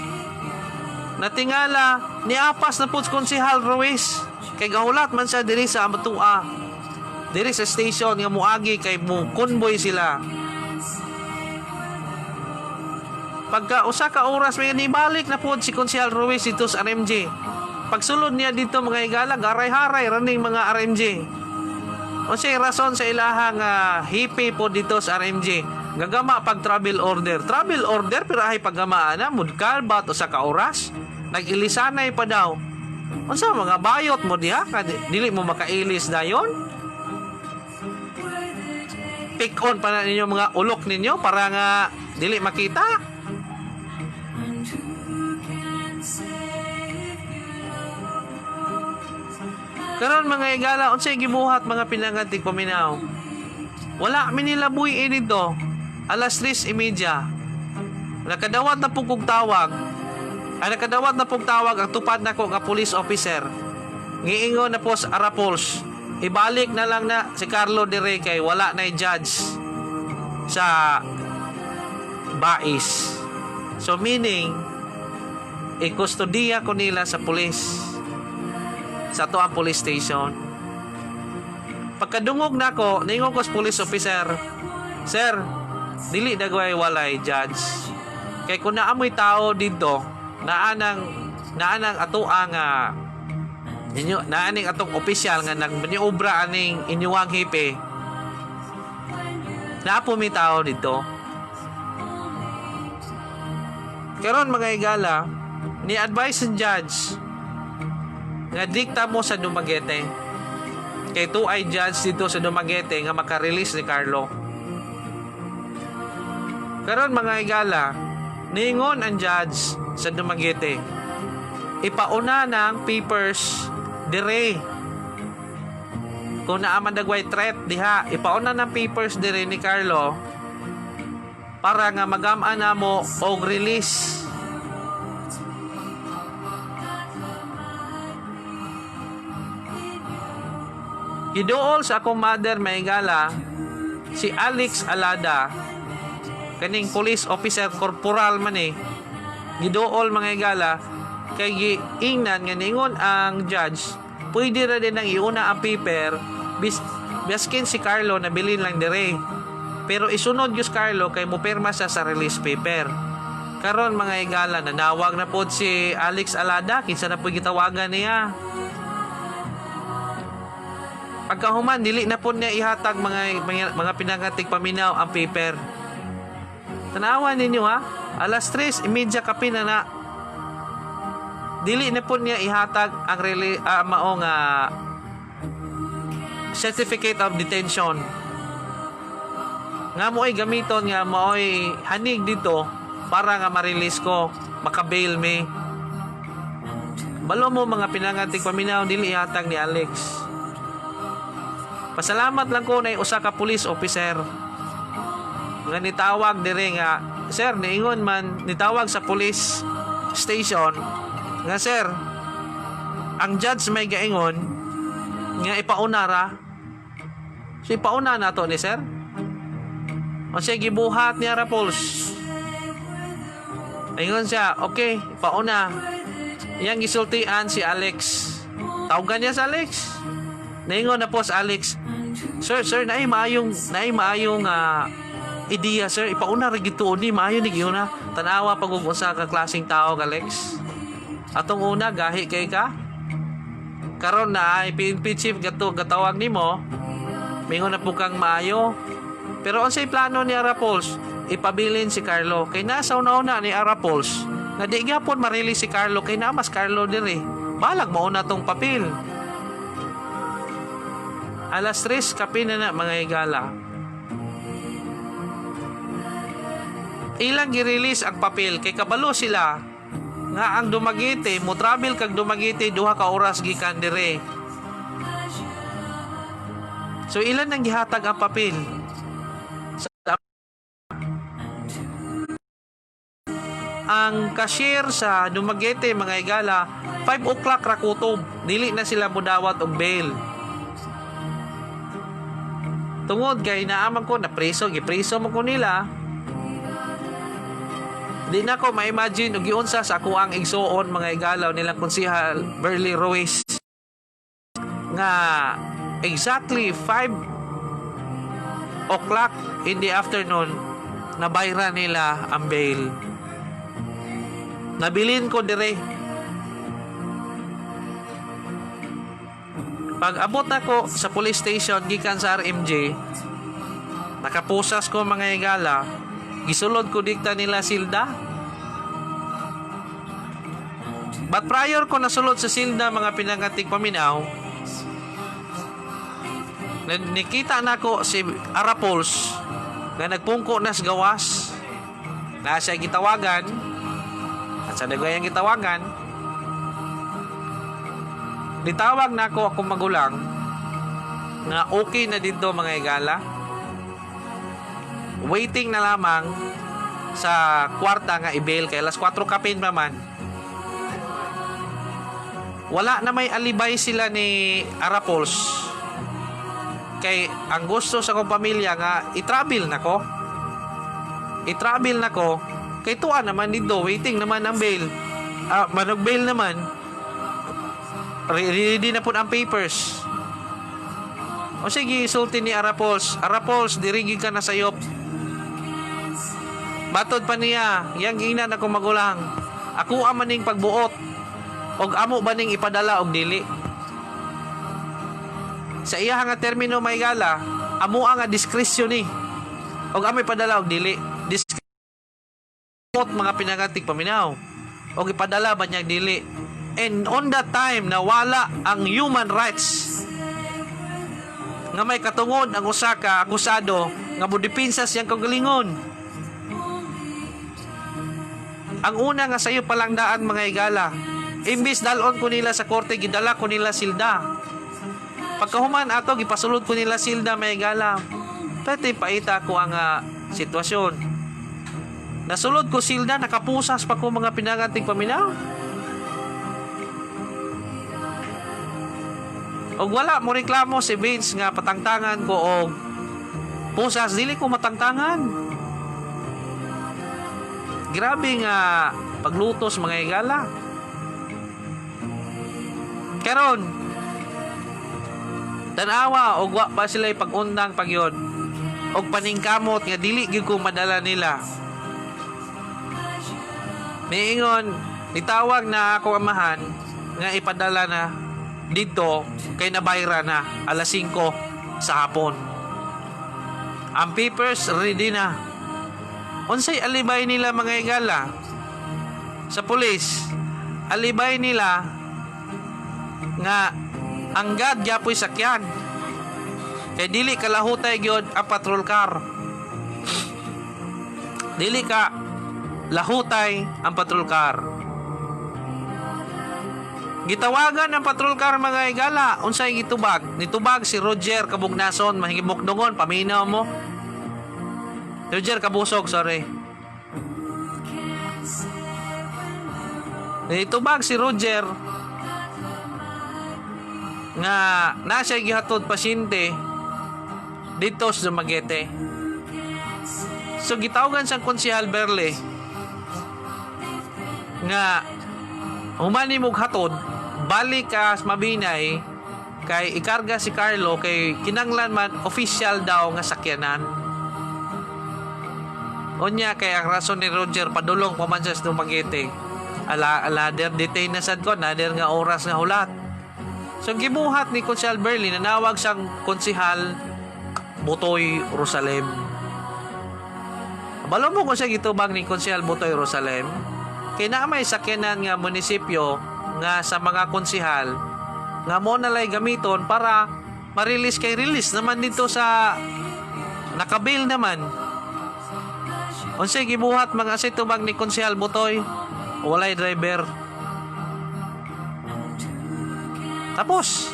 Natingala, niapas na po si Konsehal Ruiz. Kay gahulat man siya diri sa Amatua. Diri sa station nga muagi kay mo convoy sila. Pagka usa ka oras may nibalik na po si Konsehal Ruiz dito sa RMG. Pagsulod niya dito, mga higala, garay-haray raning mga RMG. Unsay rason sa ilaha nga hippie po dito sa RMG? Gagama pag travel order. Travel order pero ay paggamaan na mudkal bat usa ka oras. Nag-ilisanay pa daw. Unsa mga bayot mo diha ka dili mo makailis dayon? Pick on pa na ninyo mga ulok ninyo para nga dili makita. Karon, mga higala, unsay gibuhat, mga pinangantig paminaw? Wala mi nilabuy ini dito. Alas 3:30. Nakadawat na po kog tawag. Ay, nakadawat na pong tawag ang tupad nako nga police officer. Ngiingon na po sa Arapols. Ibalik na lang na si Carlo dire kay wala na judge sa Bais. So meaning, ikustodiya ko nila sa police. Sa ato ang police station. Pagkadungog nako, ningon ko sa police officer, "Sir, dili dagway walay judge. Kay kung naamoy tao dito, naanang ato ang inyo naaning atong opisyal nga nagmaniobra aning inyuang hepe, naa po mi tao dito." Karon, mga higala, ni advise ang judge nga dikta mo sa Dumaguete. Kay ay judge dito sa Dumaguete nga maka-release ni Carlo. Karon, mga higala, ningon ang judge sa Dumaguete, ipauna ng papers dire. Kung naa man dagway threat diha, ipauna ng papers dire ni Carlo para nga magam-an na mo og release. Giduol sa akong mother, maigala, si Alex Alada, kaning police officer, corporal man eh. Giduol, mga higala, kay giingnan nga ningon ang judge, pwede ra din ang iuna ang paper bis biskin si Carlo nabilin lang dire. Pero isunod gyud si Carlo kay mopirma siya sa release paper. Karon, mga higala, nanawag na pod si Alex Alada, kinsa na po gitawagan niya. Pagkahuman, dili na po niya ihatag, mga pinangatig paminaw, ang paper. Tanawan ninyo ha, alas 3:30 kapin na na. Dili na po niya ihatag ang mao nga certificate of detention. Nga mo'y gamiton nga mo'y hanig dito para nga ma-release ko, maka-bail me. Balo mo, mga pinangatig paminaw, dili ihatag ni Alex. Pasalamat lang ko na usa ka police officer nga nitawag dire nga, "Sir," niingon man, nitawag sa police station nga, "Sir, ang judge may gaingon nga ipauna ra." So ipauna nato ni sir. O siya gibuhat ni Arapols. Ingon siya, "Okay, ipauna." Iyang gisultian si Alex. Tawagan niya sa Alex. Naingon na po sa Alex, "Sir, sir, naay maayong ideya, sir. Ipauna ra gid ni maayo ni giuna." Tanawa pag usa ka klaseng tao, Alex. Atong una gahi kay ka. Karon na ay PNP chief gato gatawag nimo. Mingon na po kang maayo. Pero unsay plano ni Arapols? Ipabilin si Carlo. Kay nasa una-una ni Arapols na di gyapon ma-release si Carlo kay namas Carlo diri. Balag mauna tong papel. Alas 3 kape na na, mga higala. Ilang gi-release ang papel kay kabalo sila nga ang Dumaguete mo travel kag Dumaguete 2 ka oras gikan dire. So ilan ang gihatag ang papel? Sa Ang cashier sa Dumaguete, mga higala, 5 o'clock ra kutob, dili na sila mudawat og bail. Tungod kay naaman ko na preso, gipreso mo ko nila. Di na ko ma-imagine og giunsa sa ako ang igsuon, mga higala, nilang konsihal Berly Ruiz nga exactly 5 o'clock in the afternoon nabayra nila ang bail. Nabilin ko dire. Pag abot nako sa police station gikan sa RMJ, nakapusas ko, mga higala, gisulod ko dikta nila silda. But prior ko nasulod sa silda, mga pinangatig paminaw, nikita nako si Arapols nga nagpungko na sa gawas. Na siya gitawagan at sa nagayang gitawagan, nitawag nako akong magulang nga okay na dito, mga higala, waiting na lamang sa kwarta nga i-bail kay alas 4 kapin pa man. Wala na may alibay sila ni Arapols kay ang gusto sa akong pamilya nga i-travel nako, i-travel nako kay tuwa naman dito, waiting naman ang bail, manog bail naman, ready na po ang papers. O sige, sulti ni Arapols, "Arapols, dirigi ka na sayop." Matod pa niya, yang giingnan ako magulang, "Ako maning pagbuot og amo ba ning ipadala og dili?" Sa iya nga termino, may gala, amo nga diskresyon ni og amo ipadala og dili. Diskresyon, mga pinangatig paminaw. Og ipadala ba niya dili? And on that time nawala ang human rights nga may katungod ang usa ka akusado nga modepinsa siyang kaugalingon. Ang una nga sayo palang daan, mga higala, imbis dalon ko nila sa korte, gidala ko nila silda. Pagkahuman ato, gipasulod ko nila silda, mga higala. Pwede paita ko ang sitwasyon. Nasulod ko silda, nakapusas pa ko, mga pinangating paminaw. Og wala mo reklamo si Vince nga patangtangan ko og pusas, dili ko matangtangan. Grabe nga paglutos, mga higala. Karon, tanawa og wa pa sila pag-undang pagyon og paningkamot nga dili gyud ko madala nila. Niingon, nitawag na ako amahan nga ipadala na dito kay nabayra na alas 5 sa hapon. Ang papers ready na. Unsay alibay nila, mga higala, sa pulis? Alibay nila nga ang God gyapoy sakyan. Kay dili kalahutay gyud ang patrol car. Dili ka lahutay ang patrol car. Gitawagan ang patrol car, mga higala. Unsay gitubag? Nitubag si Roger Kabugnason, mahigimok dungon, paminaw mo. Roger Kabusog, sorry. Nitubag si Roger nga nasa gihatod pasyente dito sa Dumaguete. So gitawagan sang konsehal Berle nga humani mo hatod, balik ka sa Mabinay kay ikarga si Carlo kay kinanglan man official daw nga sakyanan. Unya kay ang rason ni Roger, padulong pa man siya sa Dumaguete. Ala ala der detain na sad ko nader nga oras nga hulat. So gibuhat ni Konsehal Berlin, nanawag siyang Konsehal Butoy Rosalem. Balo mo kung siya gitubag ni Konsehal Butoy Rosalem? Kay naa may sakyanan nga munisipyo nga sa mga konsehal nga mo nalay gamiton para ma-release kay release naman dito sa nakabail naman. Unsay gibuhat mga sa tubag ni Konsehal Butoy? Walay driver. Tapos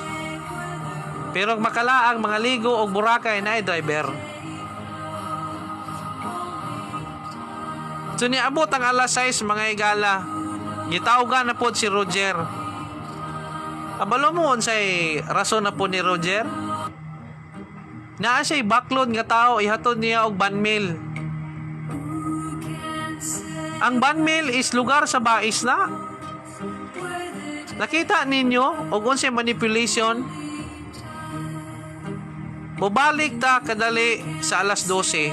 pero ang makalaang mga ligo og Boracay na driver. So niabot ang alas 6, mga higala. Gitawgan na pod si Roger. Kabalo mo unsay rason na po ni Roger? Naa siya'y baklod nga tao, ihatod niya og banmil. Ang banmil is lugar sa bais na. Nakita ninyo og unsay manipulation? Mubalik ta kadali sa alas 12.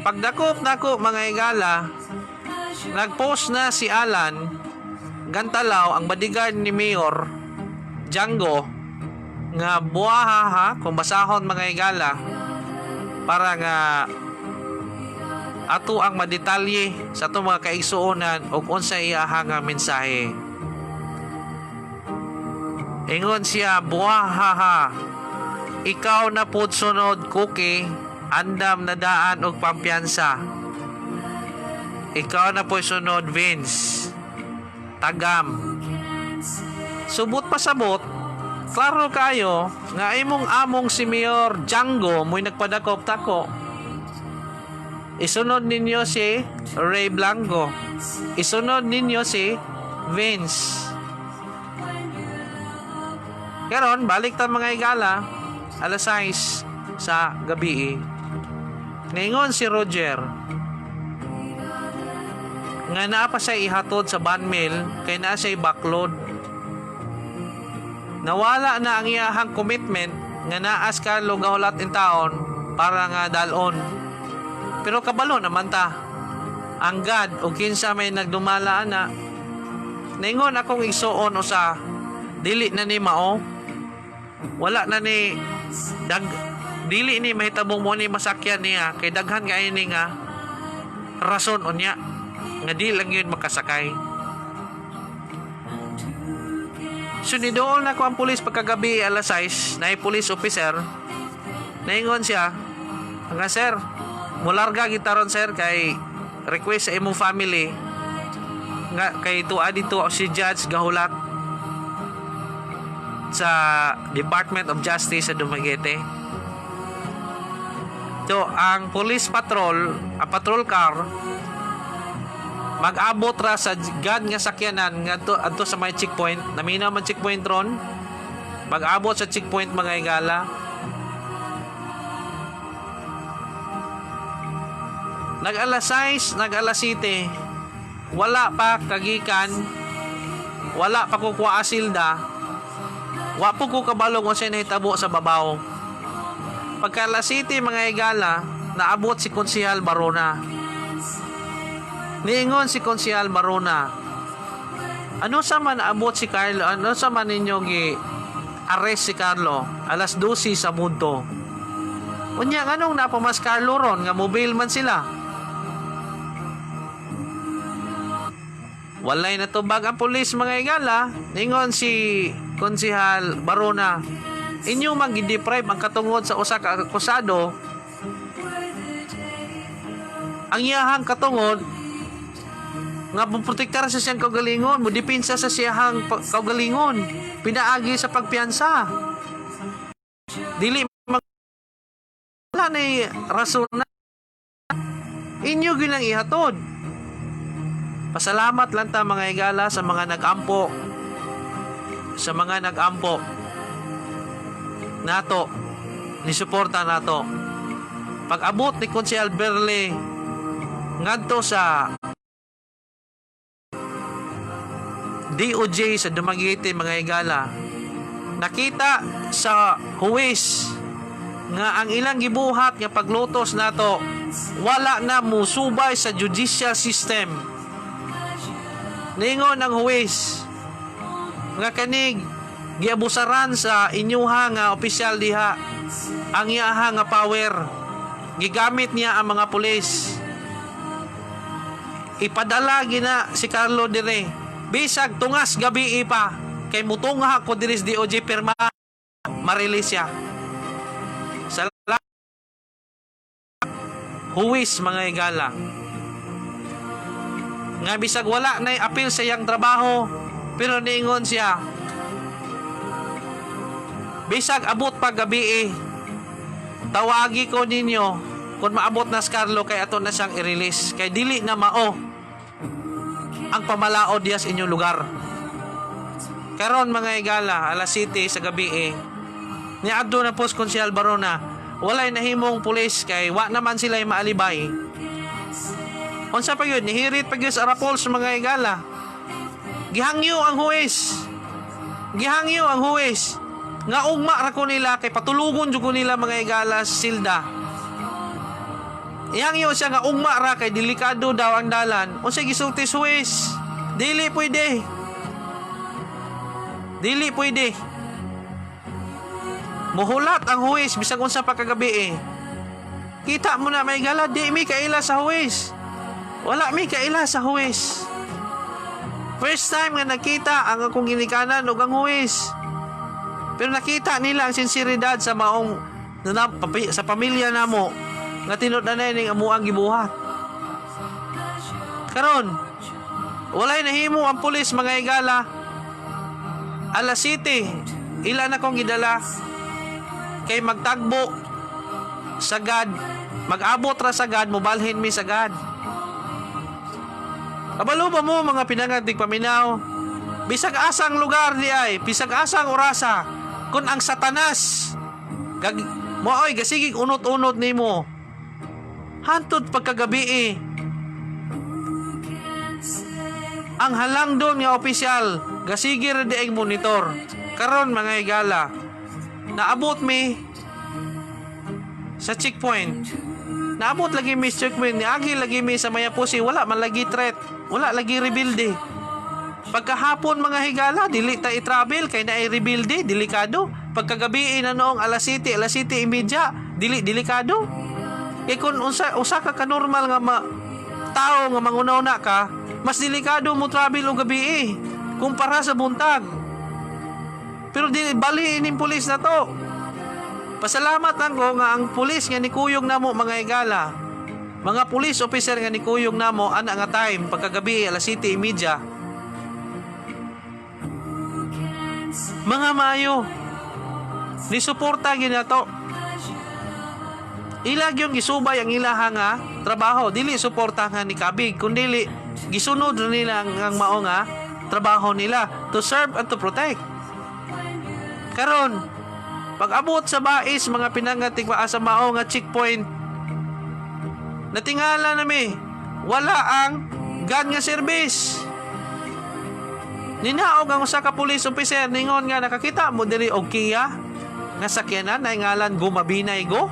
Pagdakop nako, mga higala, nagpost na si Alan Gantalaw, ang bodyguard ni Mayor Django, nga buwaha ha, kung basahon, mga higala, para nga ato ang madetalye sa atong mga kaigsuonan og unsa iyaha nga mensahe. Ingon siya, "Buwahaha, ikaw na pud sunod, Cookie, andam na daan og pampiyansa. Ikaw na po sunod, Vince. Tagam." Subot pasabot, klaro kayo nga imong among si Mayor Django mo'y nagpadakop tako. Isunod ninyo si Ray Blanco. Isunod ninyo si Vince. Karon, balik ta, mga higala, alas 6 sa gabi. Ningon si Roger nga naa pa siya ihatod sa banmil kay naa siya baklod. Nawala na ang iyahang commitment nga naas Carlo gahulat in taon para nga dalon. Pero kabalo naman ta. Ang God o kinsa may nagdumala ana. Ningon akong igsuon usa, dili na ni mao. Wala na ni dag, dili ni mahitabong mo ni masakyan niya kay daghan kay ni nga rason unya nga di lang yun makasakay. So nidool na ko ang pulis pagkagabi alas 6, na police officer. Naingon siya, nga, "Sir, mularga gitaron, sir, kay request sa imong family nga kay tuwa dito si Judge gahulat sa Department of Justice sa Dumaguete." So, ang police patrol, ang patrol car, mag-abot ra sa God nga sakyanan ngadto adto sa may checkpoint. Naminaw man checkpoint ron. Mag-abot sa checkpoint, mga higala. Nag alas 6, nag alas 7, wala pa kagikan, wala pa ko kuha asilda, wa po ko kabalong unsay nahitabo sa babaw. Pagka alas 7, mga higala, naabot si Konsehal Barona. Niingon si Konsehal Barona, "Ano sa man naabot si Carlo? Ano sa man ninyo gi arrest si Carlo alas 12 sa mundo? Unya nganong napamas Carlo ron nga mobile man sila?" Walay natubag ang pulis, mga higala. Ningon si Konsehal Barona, "Inyo man gi-deprive ang katungod sa usa ka akusado, ang iyahang katungod nga moprotektar sa siyang kaugalingon, mo depensa sa siyahang kaugalingon pinaagi sa pagpiyansa. Dili mag wala na rason na inyo ginang ihatod." Pasalamat lang ta, mga higala, sa mga nag-ampo, sa mga nag-ampo nato, ni suporta nato. Pag-abot ni Konsehal Berle ngadto sa DOJ sa Dumaguete, mga higala, nakita sa huwes nga ang ilang gibuhat nga paglutos nato wala na musubay sa judicial system. Ningon ang huwes nga kanig giabusaran sa inyuha nga opisyal diha ang iyaha nga power, gigamit niya ang mga pulis. Ipadala gina si Carlo dire bisag tungas gabi pa kay mutunga ko diri sa DOJ pirma ma-release siya. Sa huwis, mga higala, nga bisag wala na apil sa iyang trabaho, pero niingon siya, bisag abot pa gabi, tawagi ko ninyo. Kung maabot na si Carlo kay ato na siyang i-release kay dili na mao ang pamalaod diya sa inyong lugar. Karon, mga higala, alas 7 sa gabi eh. Niadto na po si Konsehal Barona. Walay nahimong pulis kay wa naman sila maalibay. Unsa pa yun? Nihirit pa yun sa Arapols, mga higala. Gihangyo ang huwes. Gihangyo ang huwes. Nga ugma ra ko nila kay patulugon jud ko nila, mga higala, sa silda. Ihangyo siya nga ugma ra kay delikado daw ang dalan. Unsa gisulti sa huwes? Dili pwede. Dili pwede. Muhulat ang huwes bisag unsa pa kagabi eh. Kita mo na may gala, di mi kaila sa huwes. Wala mi kaila sa huwes. First time nga nakita ang akong ginikanan ug ang huwes. Pero nakita nila ang sinseridad sa maong na, sa pamilya namo nga tinud na ning amuang gibuhat. Karon, walay nahimo ang pulis, mga higala. Alas 7, ila na kong gidala kay magtagbo sagad, mag-abot ra sagad, mobalhin mi sagad. Kabalo ba mo, mga pinangatig paminaw? Bisag asang lugar di ay, bisag asang orasa, kung ang satanas gag mo oy gasigig unot-unot nimo hantod pagkagabi eh. Ang halang doon nga opisyal gasigi ra di ay monitor. Karon, mga higala, naabot mi sa checkpoint. Naabot lagi mi sa checkpoint, niagi lagi mi sa Mayapusi, wala man lagi threat, wala lagi rebelde. Pagkahapon, mga higala, dili ta i-travel kay naay rebelde, delikado. Pagkagabi na noong alas 7, alas 7:30, dili delikado. Kay kung unsa usa ka ka-normal nga tao nga manguna-una ka, mas delikado mo travel og gabi eh, kumpara sa buntag. Pero di bali ining pulis na to. Pasalamat lang ko nga ang pulis nga nikuyog namo, mga higala. Mga pulis officer nga nikuyog namo ana nga time pagkagabi alas 7:30. Mga maayo. Ni suporta ginato. Ila gyud gisubay ang ilaha nga trabaho, dili suporta nga ni kabig kundi gisunod nila ang mao nga trabaho nila to serve and to protect. Karon, pag abot sa Bais, mga pinangatig sa mao nga checkpoint, natingala nami, wala ang gun nga service. Ninaog ang usa ka police officer, ningon nga nakakita mo diri og Kia nga sakyanan na ngalan Gumabinay Go.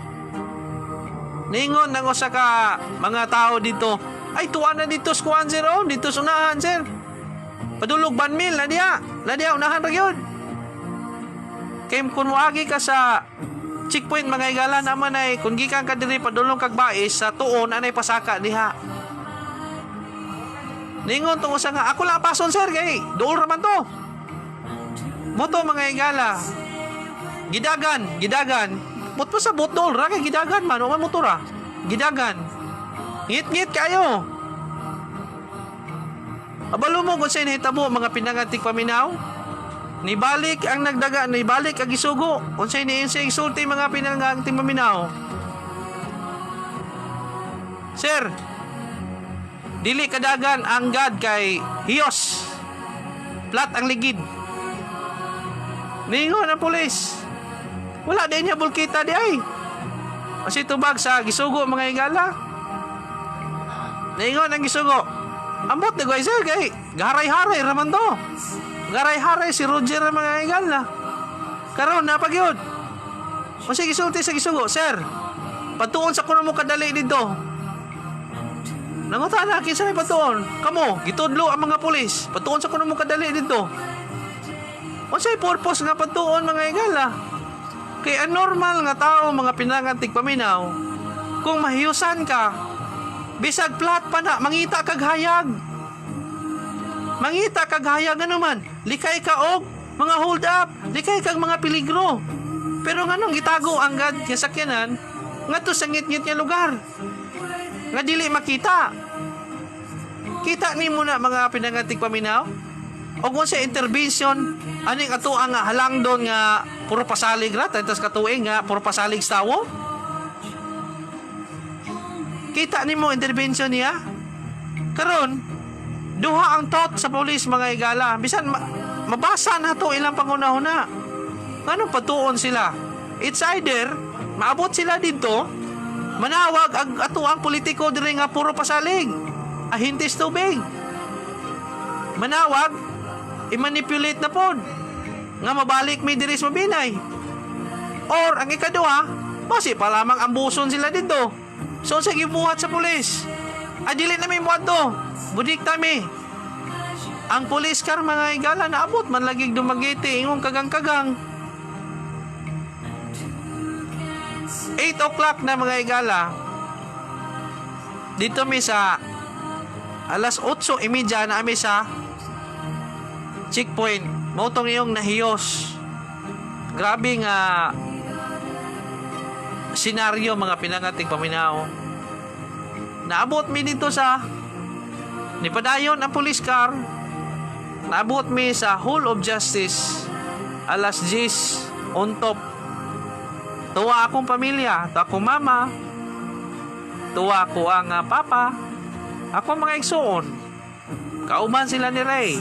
Ningon ng usa ka mga tao dito, "Ay, tuwa na dito sa kuan, sir, oh, dito sa unahan, sir. Padulog Banmil na diya, na diya unahan ra gyud." Kay kung moagi ka sa checkpoint, mga higala, naman ay kung gikan ka diri padulong kag Bais sa tuon anay pasaka diha. Ningon tong usa nga ako lang pason, sir, kay duol ra man to. Moto, mga higala. Gidagan, gidagan. But pa sa bot duol ra kay gidagan man, wa man motor ah. Gidagan. Ngit-ngit kayo. Abalo mo kung sa'yo nahitabo, mga pinangatik paminaw? Nibalik ang nagdaga, nibalik ang gisugo. Unsay ni insay sulti, mga pinangatik paminaw? "Sir, dili kadagan ang God kay hiyos. Flat ang ligid." Ningon ang pulis. Wala din niya bulkita di ay. Kasi tubag sa gisugo, mga higala. Ningon ang gisugo. "Ambot na sir kay garay-haray raman to." Garay-haray si Roger ang mga higala. Karon na pagyud. O sige, gisulti sa gisugo, "Sir, patuon sa kuno mo kadali dito." Nangutana, "Kinsa may patuon?" "Kamo," gitudlo ang mga pulis. "Patuon sa kuno mo kadali dito." Unsay purpose nga patuon, mga higala? Kay ang normal nga tao, mga pinangantig paminaw, kung mahiyusan ka, bisag flat pa na, mangita kag hayag. Mangita kag hayag ano man, likay ka og mga hold up, likay kag mga peligro. Pero nganong gitago ang gad nga sakyanan ngadto sa ngit-ngit nga lugar nga dili makita? Kita nimo na, mga pinangatig paminaw? O kung sa intervention aning ato ang halang doon nga puro pasalig ra tantas katuig nga puro pasalig sa tawo. Kita nimo intervention niya? Karon, duha ang thought sa police, mga igala. Bisan mabasa na to ilang panghuna-huna. Nganong patuon sila? It's either maabot sila dito, manawag ang ato ang politiko diri nga puro pasalig. Ahintis tubig. Manawag, i-manipulate na pod nga mabalik mi diri sa Mabinay. Or ang ikaduha, basi pa lamang ambuson sila dito. So sa gibuhat sa pulis? Ah, dili na mi muadto. Budik ta mi. Ang police car, mga igala, naabot man lagi Dumaguete ingong kagang-kagang. 8 o'clock na, mga igala. Dito mi sa alas 8:30 na ami sa checkpoint. Mao tong iyong nahiyos. Grabe nga senaryo, mga pinangating paminaw. Naabot mi dito sa nipadayon ang police car. Naabot mi sa Hall of Justice alas 10 on top. Tuwa akong pamilya, tuwa akong mama, tuwa ko ang papa, ako mga igsuon. Kauban sila ni Ray.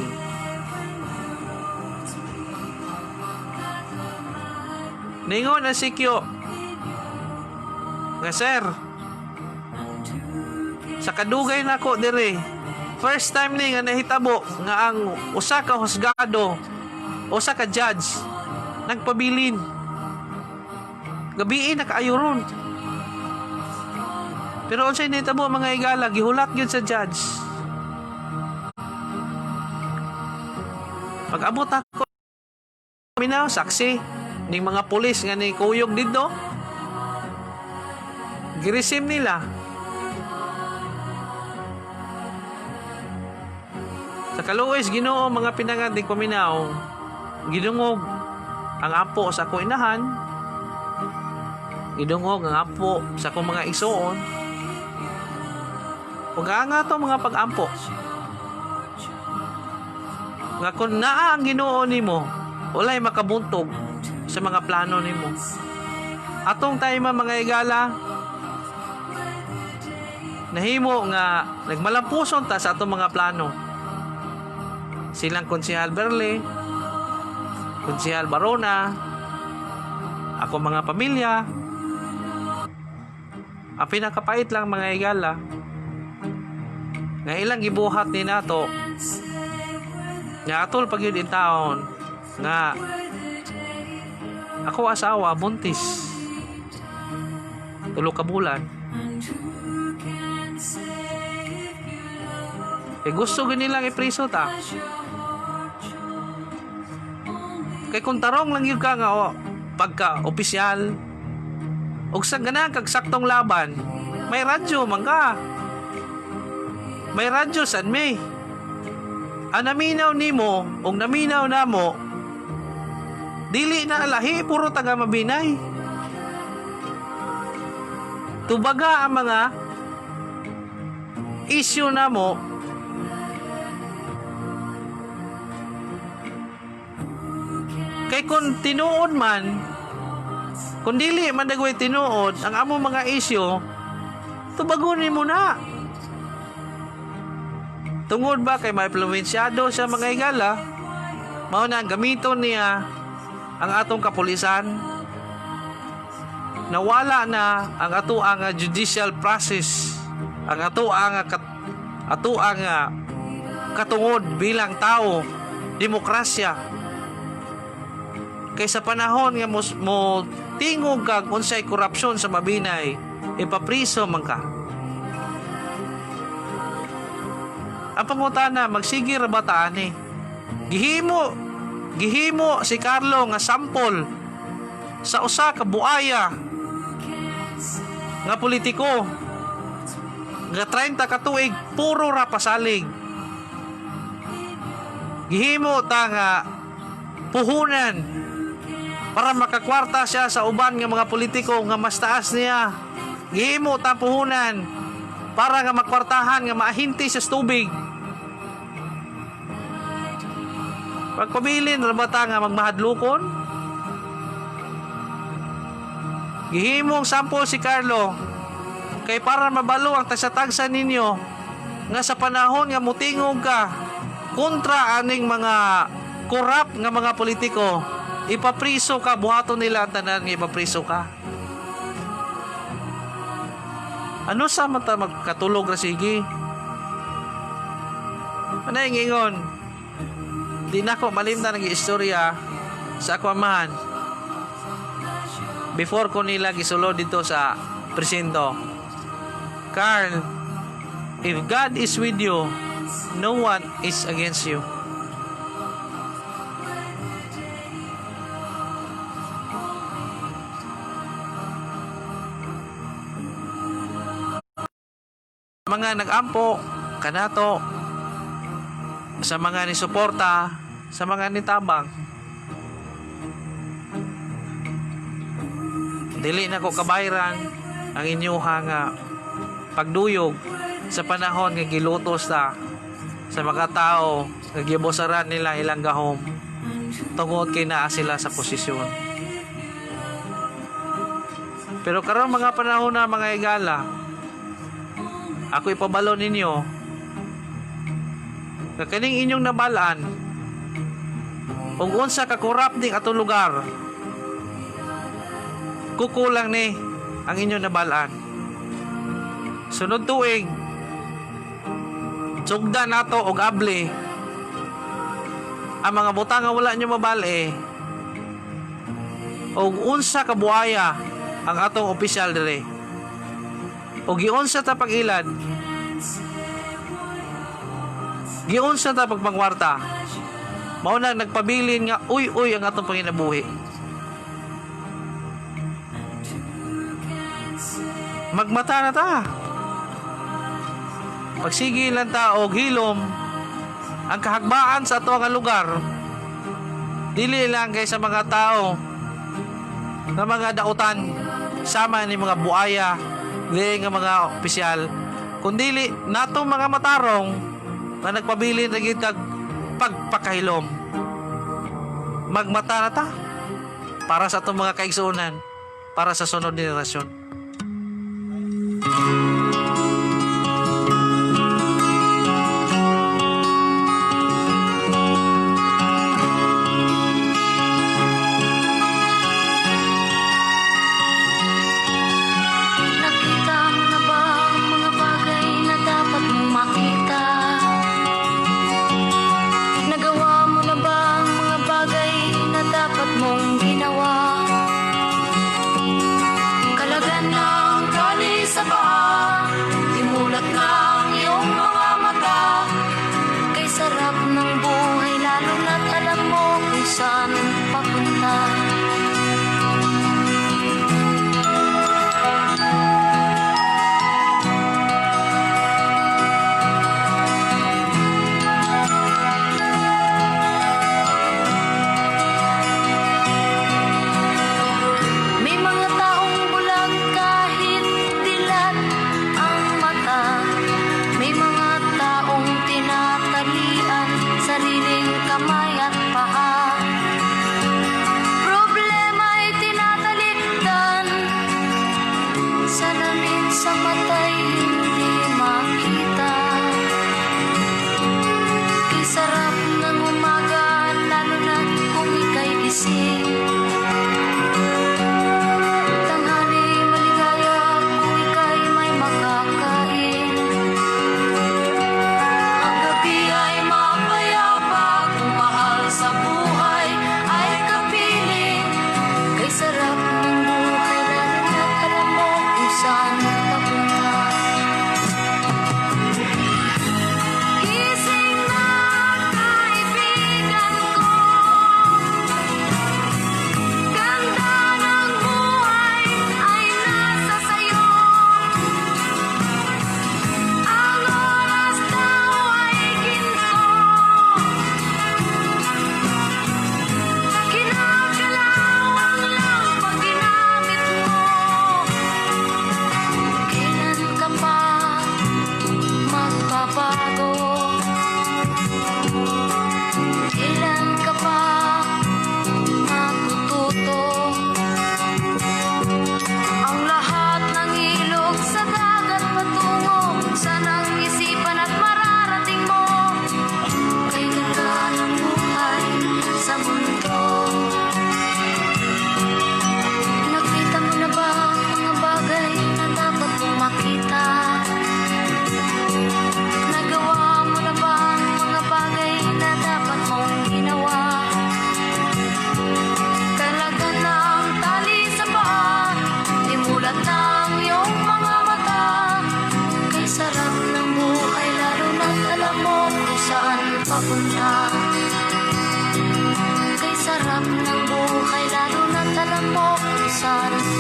Ningon ang sikyo nga, "Sir, sa kadugay nako dire, first time ni nga nahitabo nga ang usa ka husgado, usa ka judge, nagpabilin. Gabii na kaayo ron." Pero unsay nahitabo, mga igala, gihulat gyud sa judge. Pag abot ako minaw, saksi ning mga pulis nga ni kuyog didto, giresim nila. Sa kaluoy Ginoo, mga pinangating paminaw, gidungog ang apo sa akong inahan, gidungog ang apo sa akong mga igsuon, ug ang ato mga pag-ampo nga kung naa ang Ginoo nimo, walay makabuntog sa mga plano nimo. Atong time, mga igala, nahimo nga nagmalampuson ta sa atong mga plano. Silang Konsehal Berle, Konsehal Barona, ako mga pamilya. Ang pinakapait lang, mga igala, nga ilang gibuhat ni nato nga atol pag yun in taon nga ako asawa buntis 3 ka bulan. Eh gusto gani lang ipriso ta. Kay kung tarong lang yun ka nga o, pagka opisyal ug sa ganahan kag saktong laban, may radyo man ka. May radyo sad mi. Ang naminaw nimo ug naminaw namo dili na lahi, puro taga Mabinay. Tubaga ang mga issue namo. Kay kung tinuod man, kung dili man dagway tinuod ang among mga issue, tubagon mo na. Tungod ba kay maimpluwensyado sa mga igala, mao na ang gamiton niya ang atong kapulisan. Nawala na ang ato ang judicial process, ang ato ang katungod bilang tao, demokrasya. Kay sa panahon nga mo tingog kag unsay korupsyon sa Mabinay, ipapriso man ka. Ang pangutana, magsige ra ba ta ani? Gihimo si Carlo nga sampol sa usa ka buaya nga politiko nga 30 ka tuig puro ra pasalig. Gihimo ta nga puhunan para makakwarta siya sa uban nga mga politiko nga mas taas niya. Gihimo ta puhunan para nga makwartahan nga maahinti sa tubig. Pagpabilin ra ba ta nga magmahadlokon? Gihimong sample si Carlo Kay para mabalo ang tagsa-tagsa ninyo nga sa panahon nga mutingog ka kontra aning mga korap nga mga politiko, ipapriso ka, buhaton nila ang tanan nga ipapriso ka. Ano sa mata magkatulog ra sige? Anay ngingon, di na ko malimtan ang istorya sa ako amahan. Before ko nila gisulod dito sa presinto. "Carl, if God is with you, no one is against you." Mga nag-ampo kanato, sa mga ni suporta, sa mga nitabang, dili na ko kabayran ang inyuha nga pagduyog sa panahon nga gilutos ta sa mga tao nga gibosaran nila ilang gahom tungod kay naa sila sa posisyon. Pero karon mga panahon na, mga igala, ako ipabalo ninyo nga kaning inyong nabalaan ug unsa ka corrupt ning atong lugar, kukulang ni ang inyong nabalaan. Sunod tuig, sugda nato og abli ang mga butang nga wala nyo mabali og unsa ka buhaya ang atong opisyal dire o giunsa ta pag-ilad, giunsa ta pagpangwarta. Mao na nagpabilin nga uy-uy ang atong panginabuhi. Magmata na ta. Pagsige lang ta og hilom ang kahagbaan sa ato nga lugar, dili lang kay sa mga tao nga mga dautan sama ni mga buaya dili nga mga opisyal, kundili natong mga matarong nga nagpabilin ra gyud tag pagpakahilom. Magmata na ta para sa atong mga kaigsuonan, para sa sunod henerasyon. Nakita mo na ba ang mga bagay na dapat mong makita? Nagawa mo na ba ang mga bagay na dapat mong ginawa? Kalagan ng kani sa paa, imulat na ang iyong mga mata. Kay sarap ng buhay, lalo na't alam mo kung saan papunta. May mga taong bulag kahit dilat ang mata. May mga taong tinatalian sariling kamay at paa.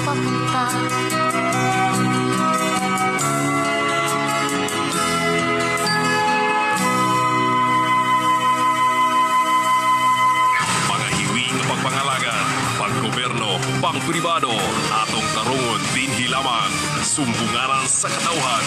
papunta. Mga hiwi nga pagpangalagad, panggobyerno, pangpribado, atong tarungon dinhi lamang, sumbungaran sa katawhan.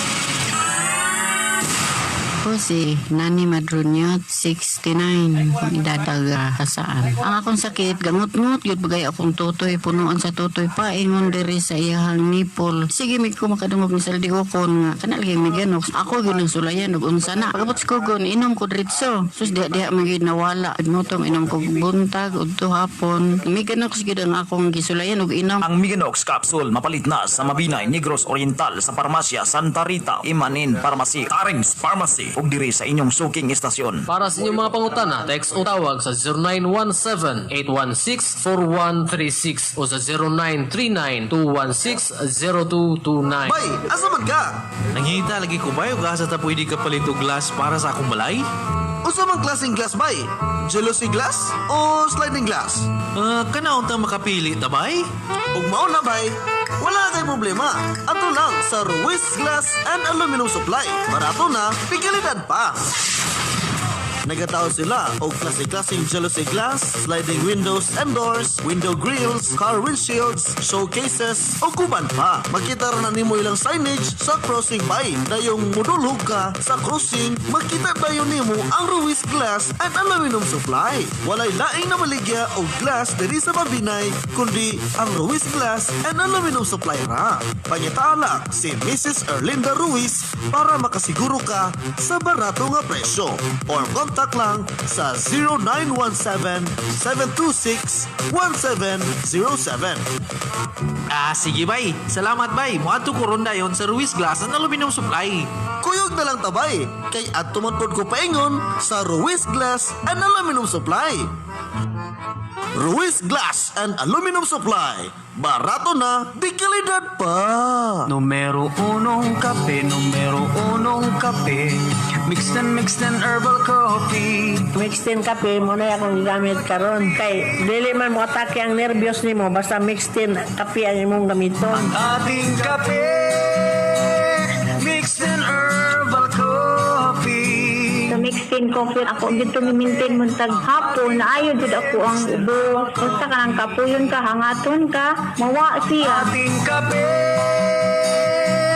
Ako si Nani Madrunya, 69, kung edad taga kasaan. Ang akong sakit, gangot-ngot, yun bagay akong tutoy, punuan sa tutoy, paingon diri sa iyahang nipol. Sige, mig ko makadungog ni Saldi Ukon nga, kana lagi may ganox. Ako yun ang sulayan, ug unsa na. Pagabot sa kugon, inom ko diretso. Sus, diha diha man gyud nawala. Motong inom ko buntag, udto hapon. May ganox gyud ang akong gisulayan ug inom. Ang Miganox Capsule mapalit na sa Mabinay, Negros Oriental sa Parmasya Santa Rita, Imanin Pharmacy, Tarings Pharmacy ug diri sa inyong suking istasyon. Para sa inyong mga pangutana, text o tawag sa 0917-816-4136 o sa 0939-216-0229. Bay, asa man ka? Nangita lagi ko bay, ug asa ta pwede ka palit og glass para sa akong balay? Unsa man klaseng glass bay? Jealousy glass o sliding glass? Kana unta makapili ta bay? Ug mao na bay, wala kay problema. Ato lang sa Ruiz Glass and Aluminum Supply. Barato na, pigalidad pa. Nagatao sila og klase-klaseng jealousy glass, sliding windows and doors, window grills, car windshields, showcases, o kuban pa. Makita ra na nimo ilang signage sa crossing bay. Dayong mudulhog ka sa crossing, makita dayon nimo ang Ruiz Glass and Aluminum Supply. Walay laing na maligya og glass diri sa Mabinay, kundi ang Ruiz Glass and Aluminum Supply ra. Pangitaa lang si Mrs. Erlinda Ruiz para makasiguro ka sa barato nga presyo. Or contact lang sa 0917-726-1707. Ah, sige bay. Salamat bay. Moadto ko ron dayon sa Ruiz Glass and Aluminum Supply. Kuyog na lang tabay, kay adto man pod ko paingon sa Ruiz Glass and Aluminum Supply. Ruiz Glass and Aluminum Supply. Barato na, di kalidad pa. Numero unong kape, numero unong kape. Mixed and herbal coffee. Mixed in kape mo na akong gigamit karon kay dili man mo atake ang nervyos nimo basta mixed in kape ang imong gamiton. Ating kape, mixed and herbal coffee. Sa mixed in coffee, ako dito mi-maintain mo tag hapon, ayo jud ako ang ubo. Basta ka nang kapuyon ka, hangaton ka, mawa siya. Ating kape,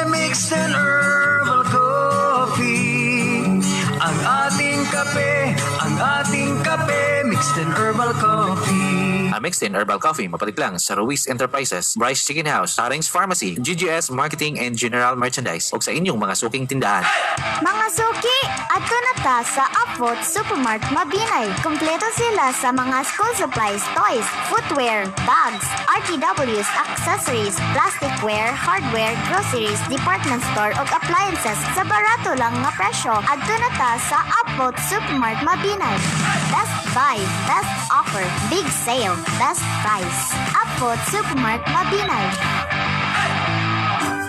mixed and herbal coffee. Ang ating kape, ang ating kape, mixed and herbal coffee. Ang Mixed in Herbal Coffee mapalit lang sa Ruiz Enterprises, Bryce Chicken House, Tarings Pharmacy, GGS Marketing and General Merchandise ug sa inyong mga suking tindahan. Mga suki, adto na ta sa Upvote Supermart Mabinay. Kompleto sila sa mga school supplies, toys, footwear, bags, RTWs, accessories, plasticware, hardware, groceries, department store ug appliances sa barato lang nga presyo. Adto na ta sa Upvote Supermart Mabinay. Best buy, best offer, big sale, best price. Upvote Supermart Mabinay.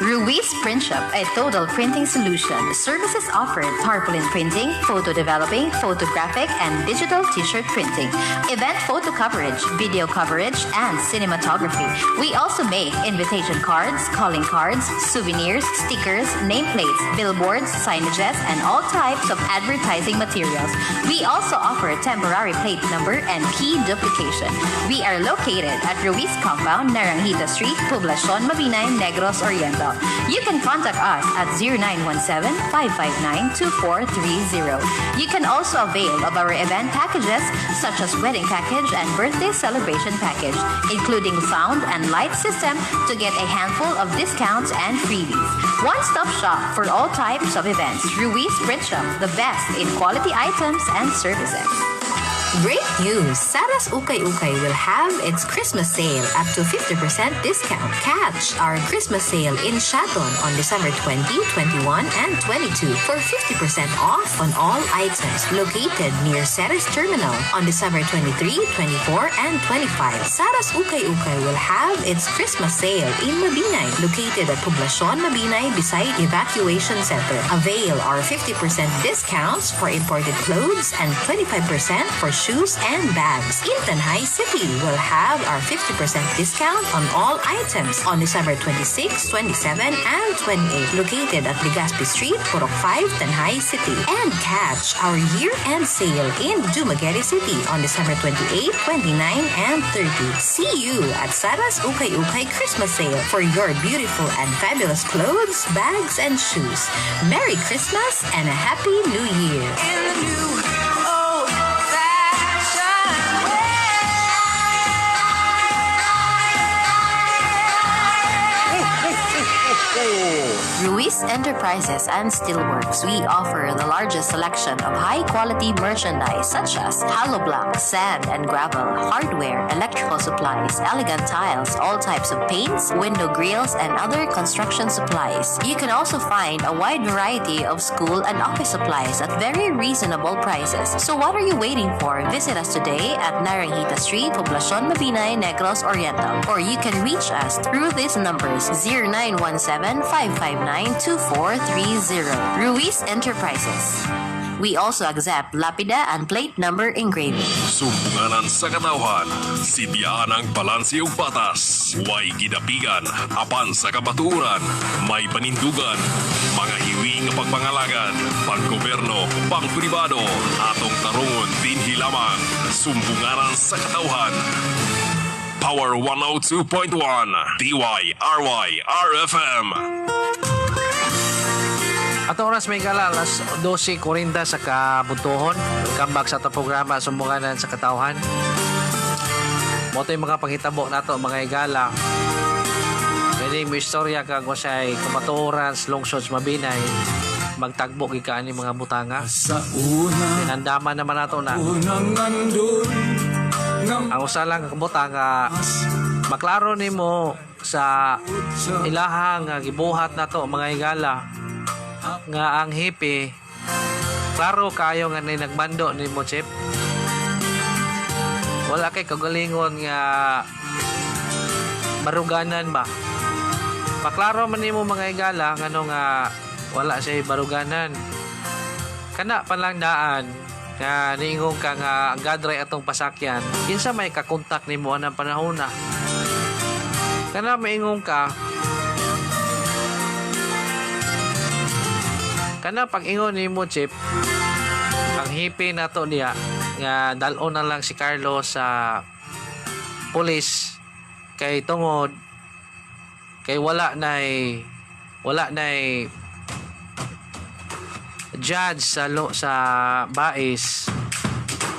Ruiz Print Shop, a total printing solution. Services offered: tarpaulin printing, photo developing, photographic, and digital t-shirt printing, event photo coverage, video coverage, and cinematography. We also make invitation cards, calling cards, souvenirs, stickers, nameplates, billboards, signages, and all types of advertising materials. We also offer temporary plate number and key duplication. We are located at Ruiz Compound, Naranjita Street, Poblacion, Mabinay, Negros Oriental. You can contact us at 0917-559-2430. You can also avail of our event packages such as wedding package and birthday celebration package, including sound and light system to get a handful of discounts and freebies. One-stop shop for all types of events. Ruiz Print Shop, the best in quality items and services. Great news! Sarah's Ukay Ukay will have its Christmas sale up to 50% discount. Catch our Christmas sale in Siaton on December 20, 21, and 22 for 50% off on all items located near Ceres Terminal on December 23, 24, and 25. Sarah's Ukay Ukay will have its Christmas sale in Mabinay, located at Poblacion Mabinay beside Evacuation Center. Avail our 50% discounts for imported clothes and 25% for shoes, and bags. In Tanjay City, we'll have our 50% discount on all items on December 26, 27, and 28. Located at Legazpi Street, Purok 5, Tanjay City. And catch our year-end sale in Dumaguete City on December 28, 29, and 30. See you at Sarah's Ukay Ukay Christmas Sale for your beautiful and fabulous clothes, bags, and shoes. Merry Christmas and a Happy New Year. In the new old-fashioned Ruiz Enterprises and Steelworks, we offer the largest selection of high-quality merchandise such as hollow block, sand and gravel, hardware, electrical supplies, elegant tiles, all types of paints, window grills, and other construction supplies. You can also find a wide variety of school and office supplies at very reasonable prices. So what are you waiting for? Visit us today at Naranjita Street, Poblacion Mabinay, Negros Oriental. Or you can reach us through these numbers: 0917-559-2430. Ruiz Enterprises. We also accept lapida and plate number engraving. Sumbunganan sa katawhan, sibyaan ang balanse ug patas, way gidapigan, apan sa kabaturan, may panindugan, mga hiwi nga pagpangalagad, panggoberno, pangpribado, atong tarungon dinhi lamang, Sumbunganan sa Katawhan. Power 102.1, DYRY RFM. At oras may gala, alas 12:40 sa kabuntuhon. Welcome back sa atong programa, Sumbunganan sa Katawhan. Mao yung mga panghitabo nato, mga igala. Pwede mo istorya ka kung siya'y kamatuoran sa lungsod sa Mabinay, magtagbo gid ka ani mga butanga. Sa una, Tinandaman naman nato na unang andun ang usa lang ka butanga maklaro nimo sa ilahang nga gibuhat nato, mga higala, nga ang hepe klaro kayo nga ni nagmando nimo, Chip. Wala kay kagalingon nga baruganan ba. Maklaro man nimo, mga higala, ngano nga wala siya baruganan. Kana pa lang daan nga niingon ka nga ang gadray atong pasakyan, kinsa may kakontak nimo anang panahon na kana maingon ka kana? Pag ingon nimo, Chip, ang hepe nato niya nga dal-on na lang si Carlo sa pulis kay tungod kay wala nay judge sa Bais.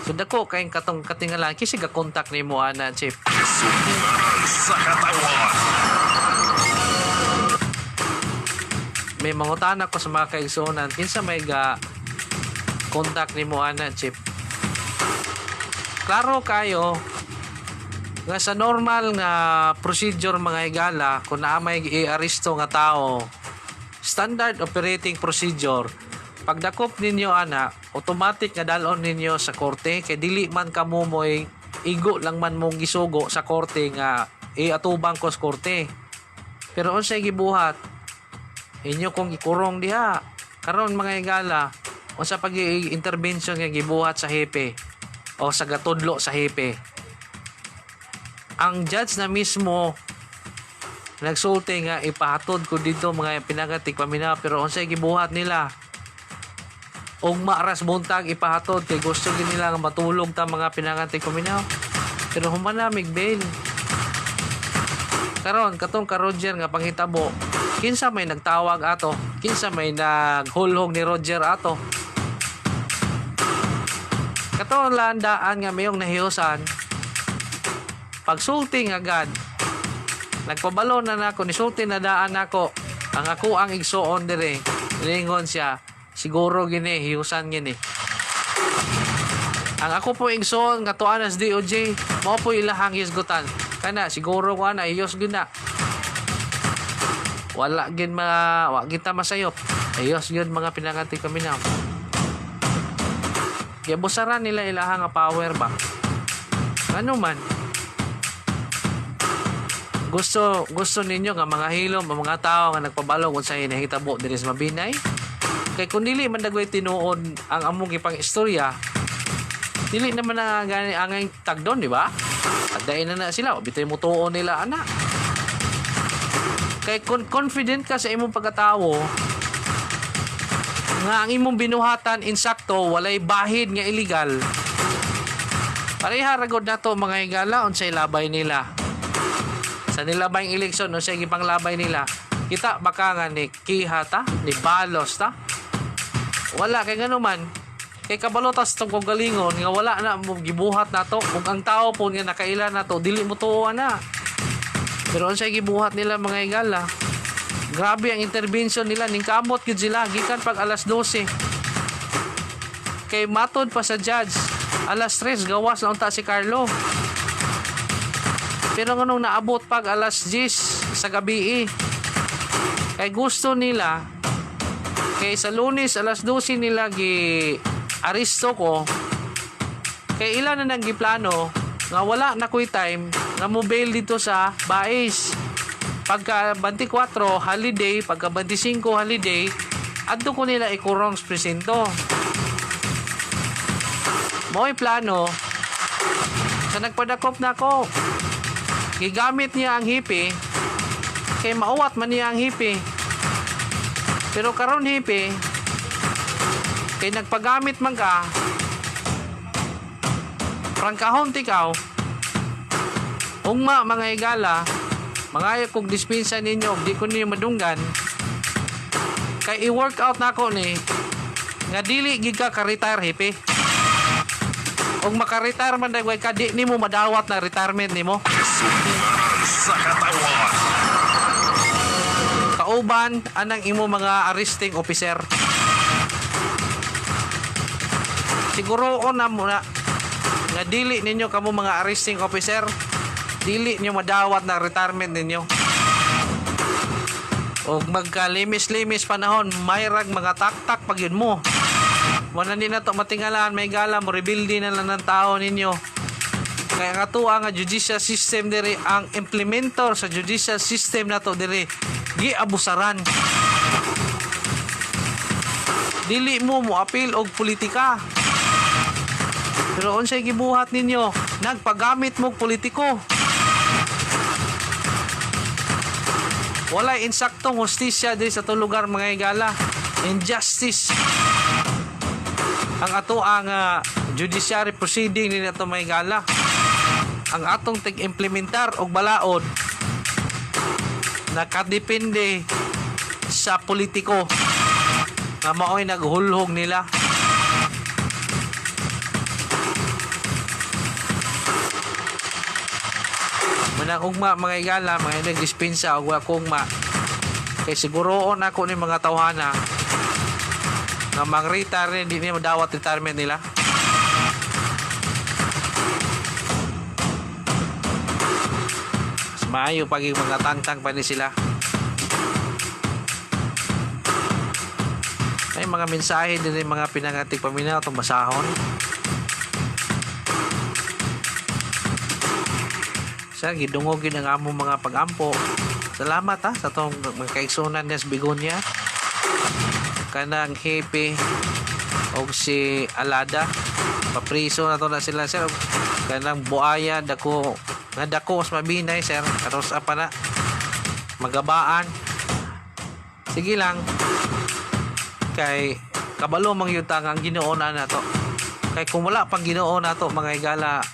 So dako kay katong katingalan kasi ga contact nimo ana, Chief. Sumbunganan sa Katawhan. May mangutana ko sa mga kaigsuonan, kinsa may ga contact nimo ana, Chief? Klaro kayo nga sa normal nga procedure, mga higala, kung naa may i-aresto nga tao, standard operating procedure, pagdakop ninyo ana, automatic nga dalon ninyo sa korte kay dili man kamo mo'y igo lang man mong gisugo sa korte nga iatubang ko sa korte. Pero unsay gibuhat inyo kong gikurong diha? Karon, mga higala, unsa pag intervention nga gibuhat sa hepe o sa gatudlo sa hepe? Ang judge na mismo nagsulti nga ipahatod ko dito mga pinagatik paminaw. Pero unsay gibuhat nila? Ugma ras buntag ipahatod kay gusto gid nila nga matulog ta mga pinangantik paminaw, pero human na mig bail. Karon katong ka Roger nga panghitabo, kinsa may nagtawag ato? Kinsa may naghulhog ni Roger ato? Katong landaan nga mayong nahiusan, pagsulti nga agad nagpabalo na nako, nisulti na daan nako ang ako ang igsuon dire. Lingon siya, siguro gini hiusan gini ang ako po igsuon nga tuan as DOJ, mao po ilahang hisgutan kana, siguro ko ana iyos gina. Wala gin ma wa kita masayop, iyos gyud mga pinanganti kami na. Giabusaran nila ilahang nga power ba. Ano man gusto gusto ninyo nga mga hilom ang mga tao nga nagpabalo kung sa nahitabo diri sa Mabinay? Kay kung dili man dagway tinuod ang among ipang istorya, Dili naman na gani angay tagdon, di ba? Tagdain na na sila, bitay mo tuon nila ana. Kay kung confident ka sa imong pagkatawo, nga ang imong binuhatan insakto, walay bahid nga illegal. Pareha ra gud nato mga higala unsay labay nila. Sa nilabayng eleksyon unsay gipanglabay nila. Kita baka nga ni Kiha ta, ni Balos ta. Wala kay nganuman kay kabalo tas tong kaugalingon nga wala na mo gibuhat nato ug ang tao po nga nakaila nato dili mo tuo na. Pero unsay gibuhat nila mga higala? Grabe ang intervention nila, ning kamot gyud sila gikan pag alas 12. Kay matod pa sa judge, alas 3 gawas na unta si Carlo. Pero nganong naabot pag alas 10 sa gabi eh. Kay gusto nila kay sa Lunes alas 12 nila gi aresto ko. Kay ilan na nang giplano nga wala na ko'y time nga mo bail dito sa Bais. Pagka 24 holiday, pagka 25 holiday, adto ko nila ikurong sa presinto. Mo'y plano sa nagpadakop na ako. Gigamit niya ang hipi kay mauwat man niya ang hipi. Pero karon hipi kay nagpagamit man ka, prangkahon tikaw. Ugma mga higala, mangayo kog dispensa ninyo og di ko ninyo madunggan kay i-work out nako ni nga dili gid ka ka-retire hipi. Og maka-retire man dagway ka, di nimo madawat na retirement nimo. Sumbunganan sa katawan. Kauban anang imo mga arresting officer. Siguro na mo na nga dili ninyo kamo mga arresting officer, dili nyo madawat na retirement ninyo. Og magkalimis-limis panahon, mayrag mga taktak pag yun mo. Wala ni na to matingalaan, may gala mo, rebuild na lang ng tao ninyo. Kaya nga tuwa nga judicial system diri, ang implementor sa judicial system na to diri, giabusaran. Dili mo mo appeal og politika. Pero unsay gibuhat ninyo? Nagpagamit mo politiko. Walay insaktong hustisya diri sa itong lugar mga higala. Injustice. Ang ato ang judiciary proceeding ni ato mga higala. Ang atong tig-implementar og balaod nakadepende sa politiko nga mao'y naghulhog nila. Manang ugma mga higala, mga nagdispensa og wa kong ma. Kay siguroon ako ni mga tawhana nga mang-retire hindi niya madawat retirement nila. Mas maayo pag yung mga tangtang pa ni sila. May mga mensahe din yung mga pinangatig paminaw itong basahon. Sir, gidungog yun ang among mga pag-ampo. Salamat ha sa itong mga kaigsunan niya sa Bigonya. Kanang Hepe og si Alada. Papriso na to na sila sir. Kanang buaya dako nga dako sa mabinay sir. Karos apa na magabaan. Sige lang. Kay kabalo mang yuta ang Ginoo na nato. Kay kung wala pang Ginoo nato mga higala,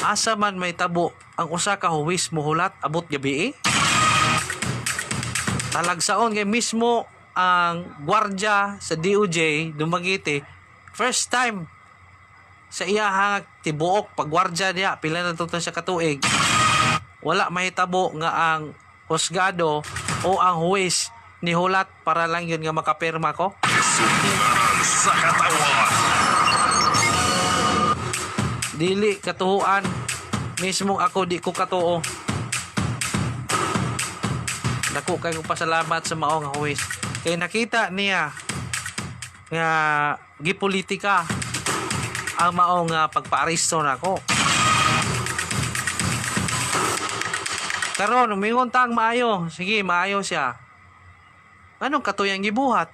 asa man may tabo ang usa ka huwis muhulat abot gabi eh? Talagsaon kay mismo ang gwardya sa DOJ Dumaguete, first time sa iyahang tibuok pagwardya niya pila na to siya katuig, wala mahitabo nga ang husgado o ang huwis ni hulat para lang yun nga makapirma ko. Sumbunganan sa katawan. Dili katuhuan mismo ako di ko katuo. Dako kay ko pasalamat sa mao nga huwis kay nakita niya nga gipolitika ang mao nga pagpaaresto nako. Karon umingon tang maayo, sige maayo siya. Anong katuyang gibuhat?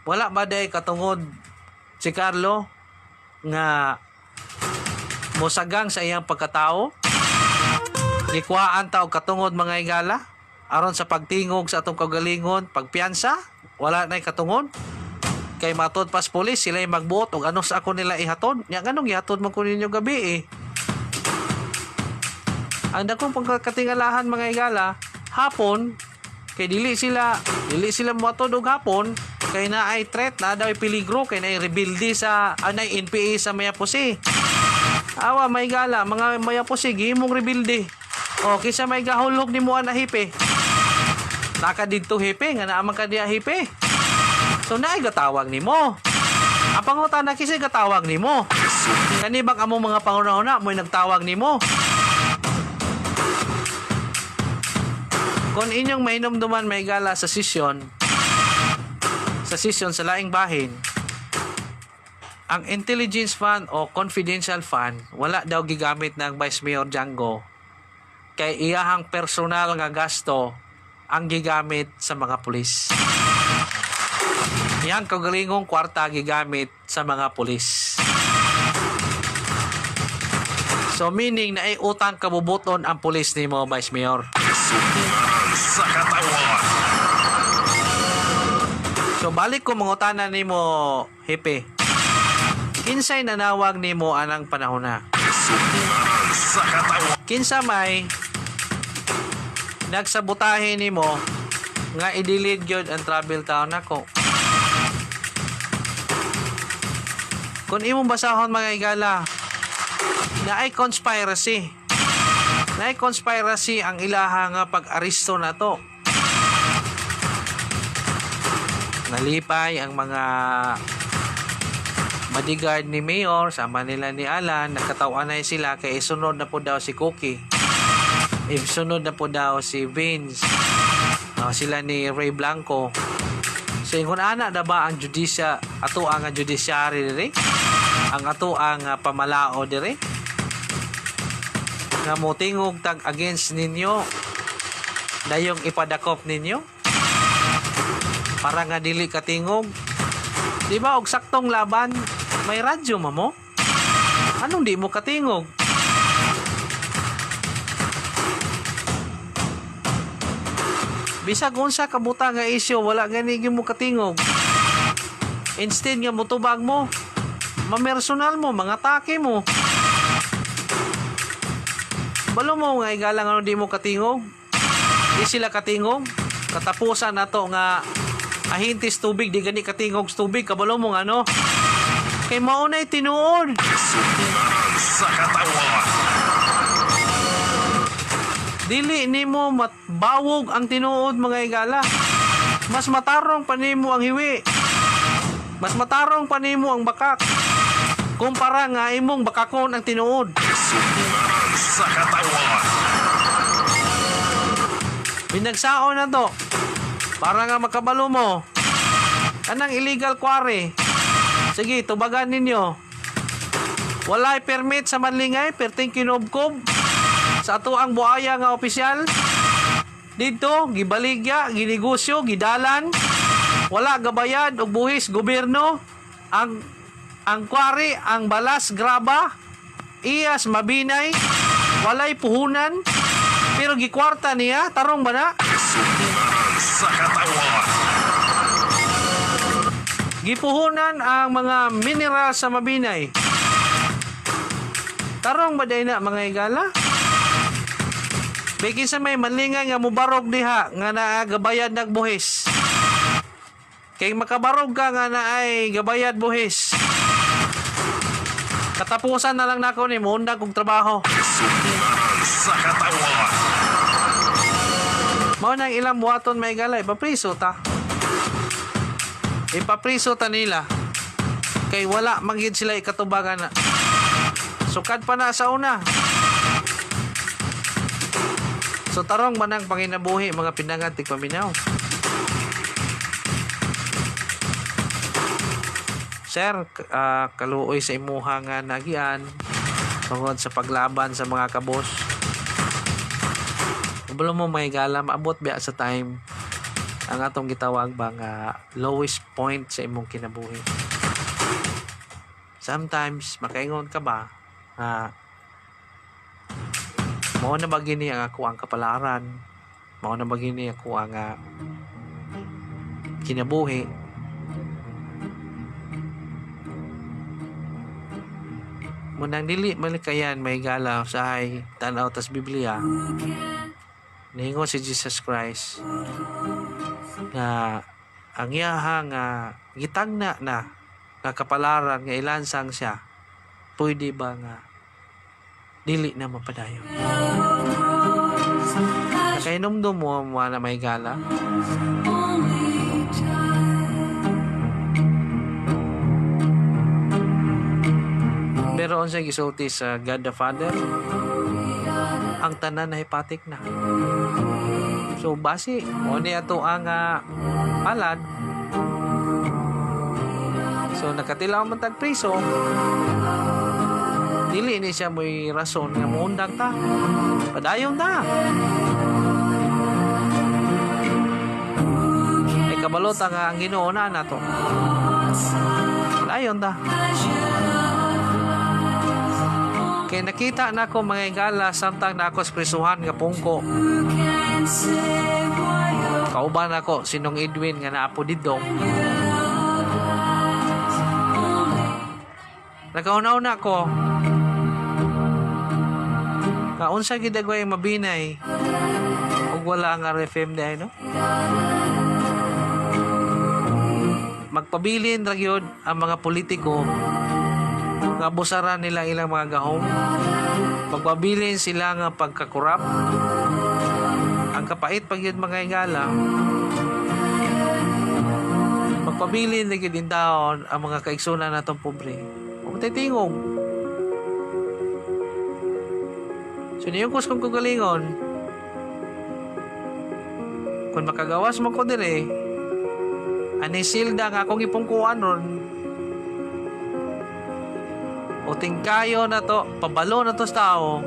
Wala ba day katungod si Carlo? Nga mosagang sa iyang pagkatao. Gikuhaan ta og katungod, mga higala, aron sa pagtingog sa atong kaugalingon, pagpiyansa, wala na'y katungod. Kay matod pas pulis, sila magbuot og ano sa ako nila ihatod. Nya nganong gihatod man ko ninyo gabi eh. Ang dakong pagkatingalahan, mga higala, hapon kay dili sila moatod og hapon kay naay threat na daw, peligro kay naay rebelde sa anay NPA sa Mayapose. Awa may gala, mga Mayapose gihimong rebelde. O kinsa may gahulog nimo ana, hepe? Naka didto, hepe, nga naa man ka diha, hepe. So naay gatawag nimo. Ang pangutana, kinsa gatawag nimo? Kani bang among mga panguna-una mo'y nagtawag nimo? Kung inyong mahinumduman, may gala, sa sesyon sa laing bahin, ang intelligence fund o confidential fund, wala daw gigamit ng Vice Mayor Django kay iyahang personal nga gasto ang gigamit sa mga pulis. Iyang kaugalingong kwarta gigamit sa mga pulis. So meaning na ay utang kabubuton ang pulis nimo, Vice Mayor. Sumbunganan sa katawan. So balik ko mangutana nimo, hepe. Kinsay nanawag nimo anang panahon na? Sumbunganan sa katawan. Kinsa may nagsabotahe nimo nga i-delete gyud ang travel town nako? Kung imong basahon, mga igala, naay conspiracy. Naay conspiracy ang ilaha nga pag-aristo na to. Nalipay ang mga bodyguard ni Mayor, sama nila ni Alan, nagkatawanay sila kay isunod na po daw si Cookie. Isunod na po daw si Vince. Oh, sila ni Ray Blanco. So ingon ana na ba ang judisya ato ang judiciary diri? Ang ato ang pamalao diri? Nga motingog tag against ninyo, dayong ipadakop ninyo para nga dili katingog. Di ba og saktong laban may radyo ma mo? Anong di mo katingog? Bisag unsa kabuta nga isyu, wala gani gyud mo katingog. Instead nga mutubag mo, mamersonal mo, mga atake mo. Balo mo nga igalang ano di mo katingog? Di sila katingog. Katapusan na to nga ahintis tubig, di gani katingog sa tubig. Kabalo mo nga ano? Kay mao na'y tinuod. Sumbunganan sa katawan. Dili nimo matbawog ang tinuod, mga igala. Mas matarong pa nimo ang hiwi. Mas matarong pa nimo ang bakak. Kumpara nga imong bakakon ang tinuod. Sumbunganan sa katawan. Binagsaon na to. Para nga makabalo mo. Anang illegal quarry. Sige, tubagan ninyo. Walay permit sa Manlingay, perting kinubkob. Sa ato ang buaya nga opisyal. Dito, gibaligya, ginegosyo, gidalan. Wala gabayad og buhis gobyerno. Ang quarry, ang balas, graba, iyas Mabinay, walay puhunan. Pero gikwarta niya, tarong ba na? Sumbunganan sa katawan. Gipuhunan ang mga mineral sa Mabinay. Tarong ba day na, mga igala? Bigin sa may manlingay nga mubarog diha nga naa gabayad nagbuhis. Kay makabarog ka nga naay gabayad buhis. Katapusan na lang nako ni muundag kog trabaho. Sumbunganan sa katawan. Mao nang ilang buhaton, may igala, ipapriso ta. Ipapriso ta nila. Kay wala manggid sila ikatubangan na. Sukad pa na sa una. So tarong manang panginabuhi, mga pinangan tigpaminaw. Sir, kaluoy sa imuha nga nagian tungod sa paglaban sa mga kabos. Kabalo mo, may gala, maabot biya sa time ang atong gitawag ba nga lowest point sa imong kinabuhi. Sometimes makaingon ka ba nga mao na ba gini ang ako ang kapalaran, mao na ba gini ako ang kinabuhi? Munang dili malikayan may gala usahay tan-aw tas Biblia. Niingon si Jesus Christ nga ang iyaha nga gitagna na nga kapalaran nga ilansang siya, pwede ba nga dili na mapadayon? Nakainomdom mo mo na may gala? Pero unsay gisulti sa God the Father? Ang tanan na hipatik na. So basi mo ni ato ang palad. So nakatilaw man tag priso, dili ni siya mo'y rason nga muundang ta. Padayon ta. Ay kabalo ta nga ang Ginoo na nato. Padayon ta. Kay nakita na ako mga higala samtang na ako sa prisuhan nga pungko. Kauban ako sinong Edwin nga naapo didto. Nakauna-una ko nga unsa gid agoy mabinay ug wala ang RFM diay, no? Magpabilin ra gyud ang mga politiko nga abusaran nila ilang mga gahom. Magpabilin sila nga pagkakurap. Ang kapait pag yun mga higala, magpabilin na gyud taon ang mga kaigsunan natong pobre. Huwag tayo tingog. So niyungkos kong kagalingon, kung makagawas mo ko dire, ani silda nga akong ipungkuan ron, o tingkayo na to, pabalo na to sa tao,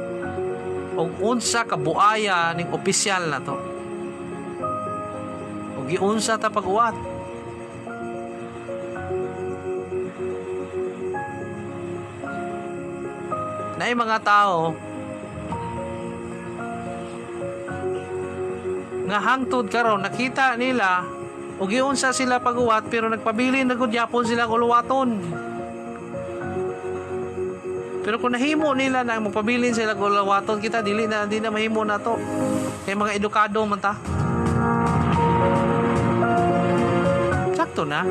og unsa ka buaya ning opisyal na to. Og giunsa ta pag-uwat. Naay mga tao nga hangtod karon nakita nila og giunsa sila pag-uwat, pero nagpabilin na gud yapon sila uluwaton. Pero kung nahimo nila na magpabilin sila uluwaton, kita dili na, di na mahimo na to. Kay mga edukado man ta. Sakto na.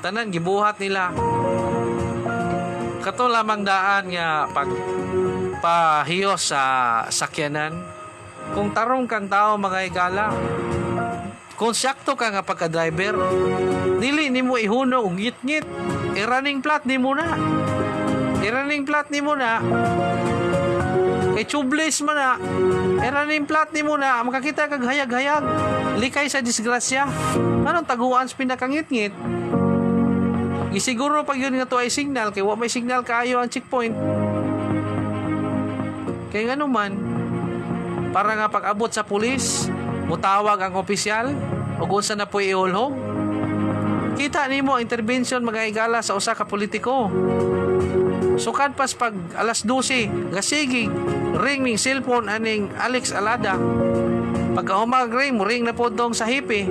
Tanan gibuhat nila. Kato lamang daan nga pag pahiyos sa sakyanan. Kung tarong kang tao mga higala, kung sakto ka nga pagka-driver, dili nimo ihuno og ngit-ngit. I-running flat nimo na. I-running flat nimo na. Kay tubeless man na. I-running flat nimo na. Makakita kag hayag-hayag. Likay sa disgrasya. Anong taguan sa pinakangit-ngit? Gisiguro pag yun nga to ay signal, kay wa may signal kaayo ang checkpoint. Kay ngano man, para nga pag-abot sa pulis, mutawag ang opisyal, o kung saan na po iulhog. Kita nimo ang intervention mga higala sa usa ka politiko. Sukad pas pag alas 12, gasigi, ring ning cellphone aning Alex Alada. Pagka humag ring, mo ring na po dong sa hipi.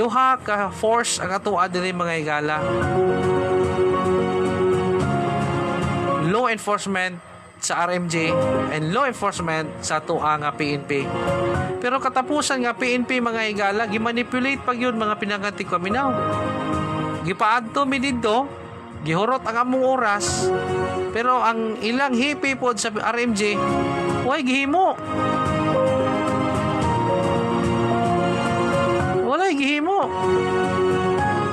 Duha ka force ang ato diri mga higala. Law enforcement sa RMG and law enforcement sa atoa nga PNP. Pero katapusan nga PNP mga higala, gimanipulate pag yun mga pinangantig paminaw. Gipaadto mi didto, gihurot ang among oras, pero ang ilang hipi pod sa RMG, way gihimo. Walay gihimo.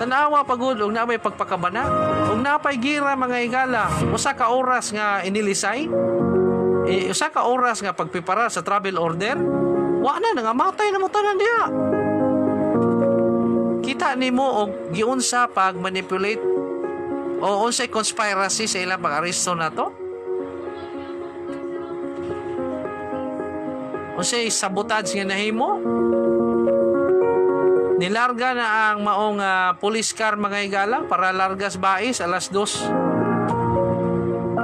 Tanawa pagod og na may pagpakabana, og napay gira mga higala, usa ka oras nga inilisay, usa ka oras nga pagpipara sa travel order, wa na nangamatay na mo tanan diha. Kita nimo og giunsa pag manipulate o unsay conspiracy sa ilang pag-aresto na to. Unsay sabotage nga nahimo? Nilarga na ang maong police car, mga higala, para largas bais alas 2.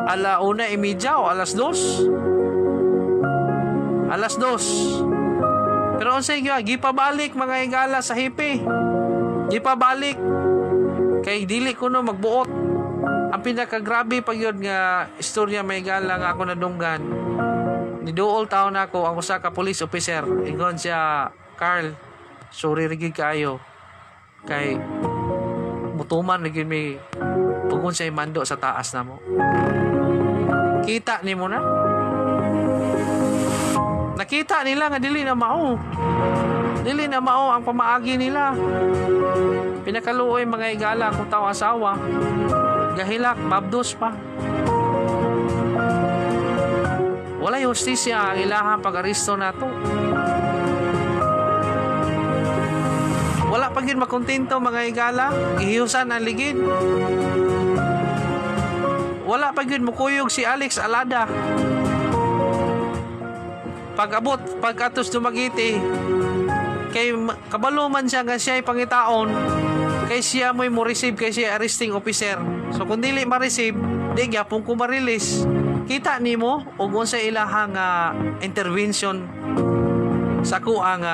1:30 o alas 2. Alas 2. Pero unsay gyud gipabalik, mga higala, sa hepe. Gipabalik kay dili kuno magbuot. Ang pinakagrabe pa gyud nga istorya, mga higala, nga ako nadunggan. Niduol taon nako ang usa ka police officer. Ingon siya, "Carl, sorry ra gyud kaayo kay mutuman ra gyud mi ug unsay mando sa taas namo." Kita nimo na. Nakita nila nga dili na mao. Dili na mao ang pamaagi nila. Pinakaluoy, mga higala, kung tao asawa. Gahilak, mabdos pa. Walay hustisya ang ilahang pag-aristo nato. Wala pa gyud makontento, mga higala, gihiusan ang ligid. Wala pa gyud mukuyog si Alex Alada. Pag-abot, pag-atos Dumaguete, kay kabalo man siya nga siya'y pangitaon, kay siya mo'y mo receive kay siya arresting officer. So kung dili ma-receive, di gyapon ko ma-release. Kita nimo og unsa ilahang intervention sa kuang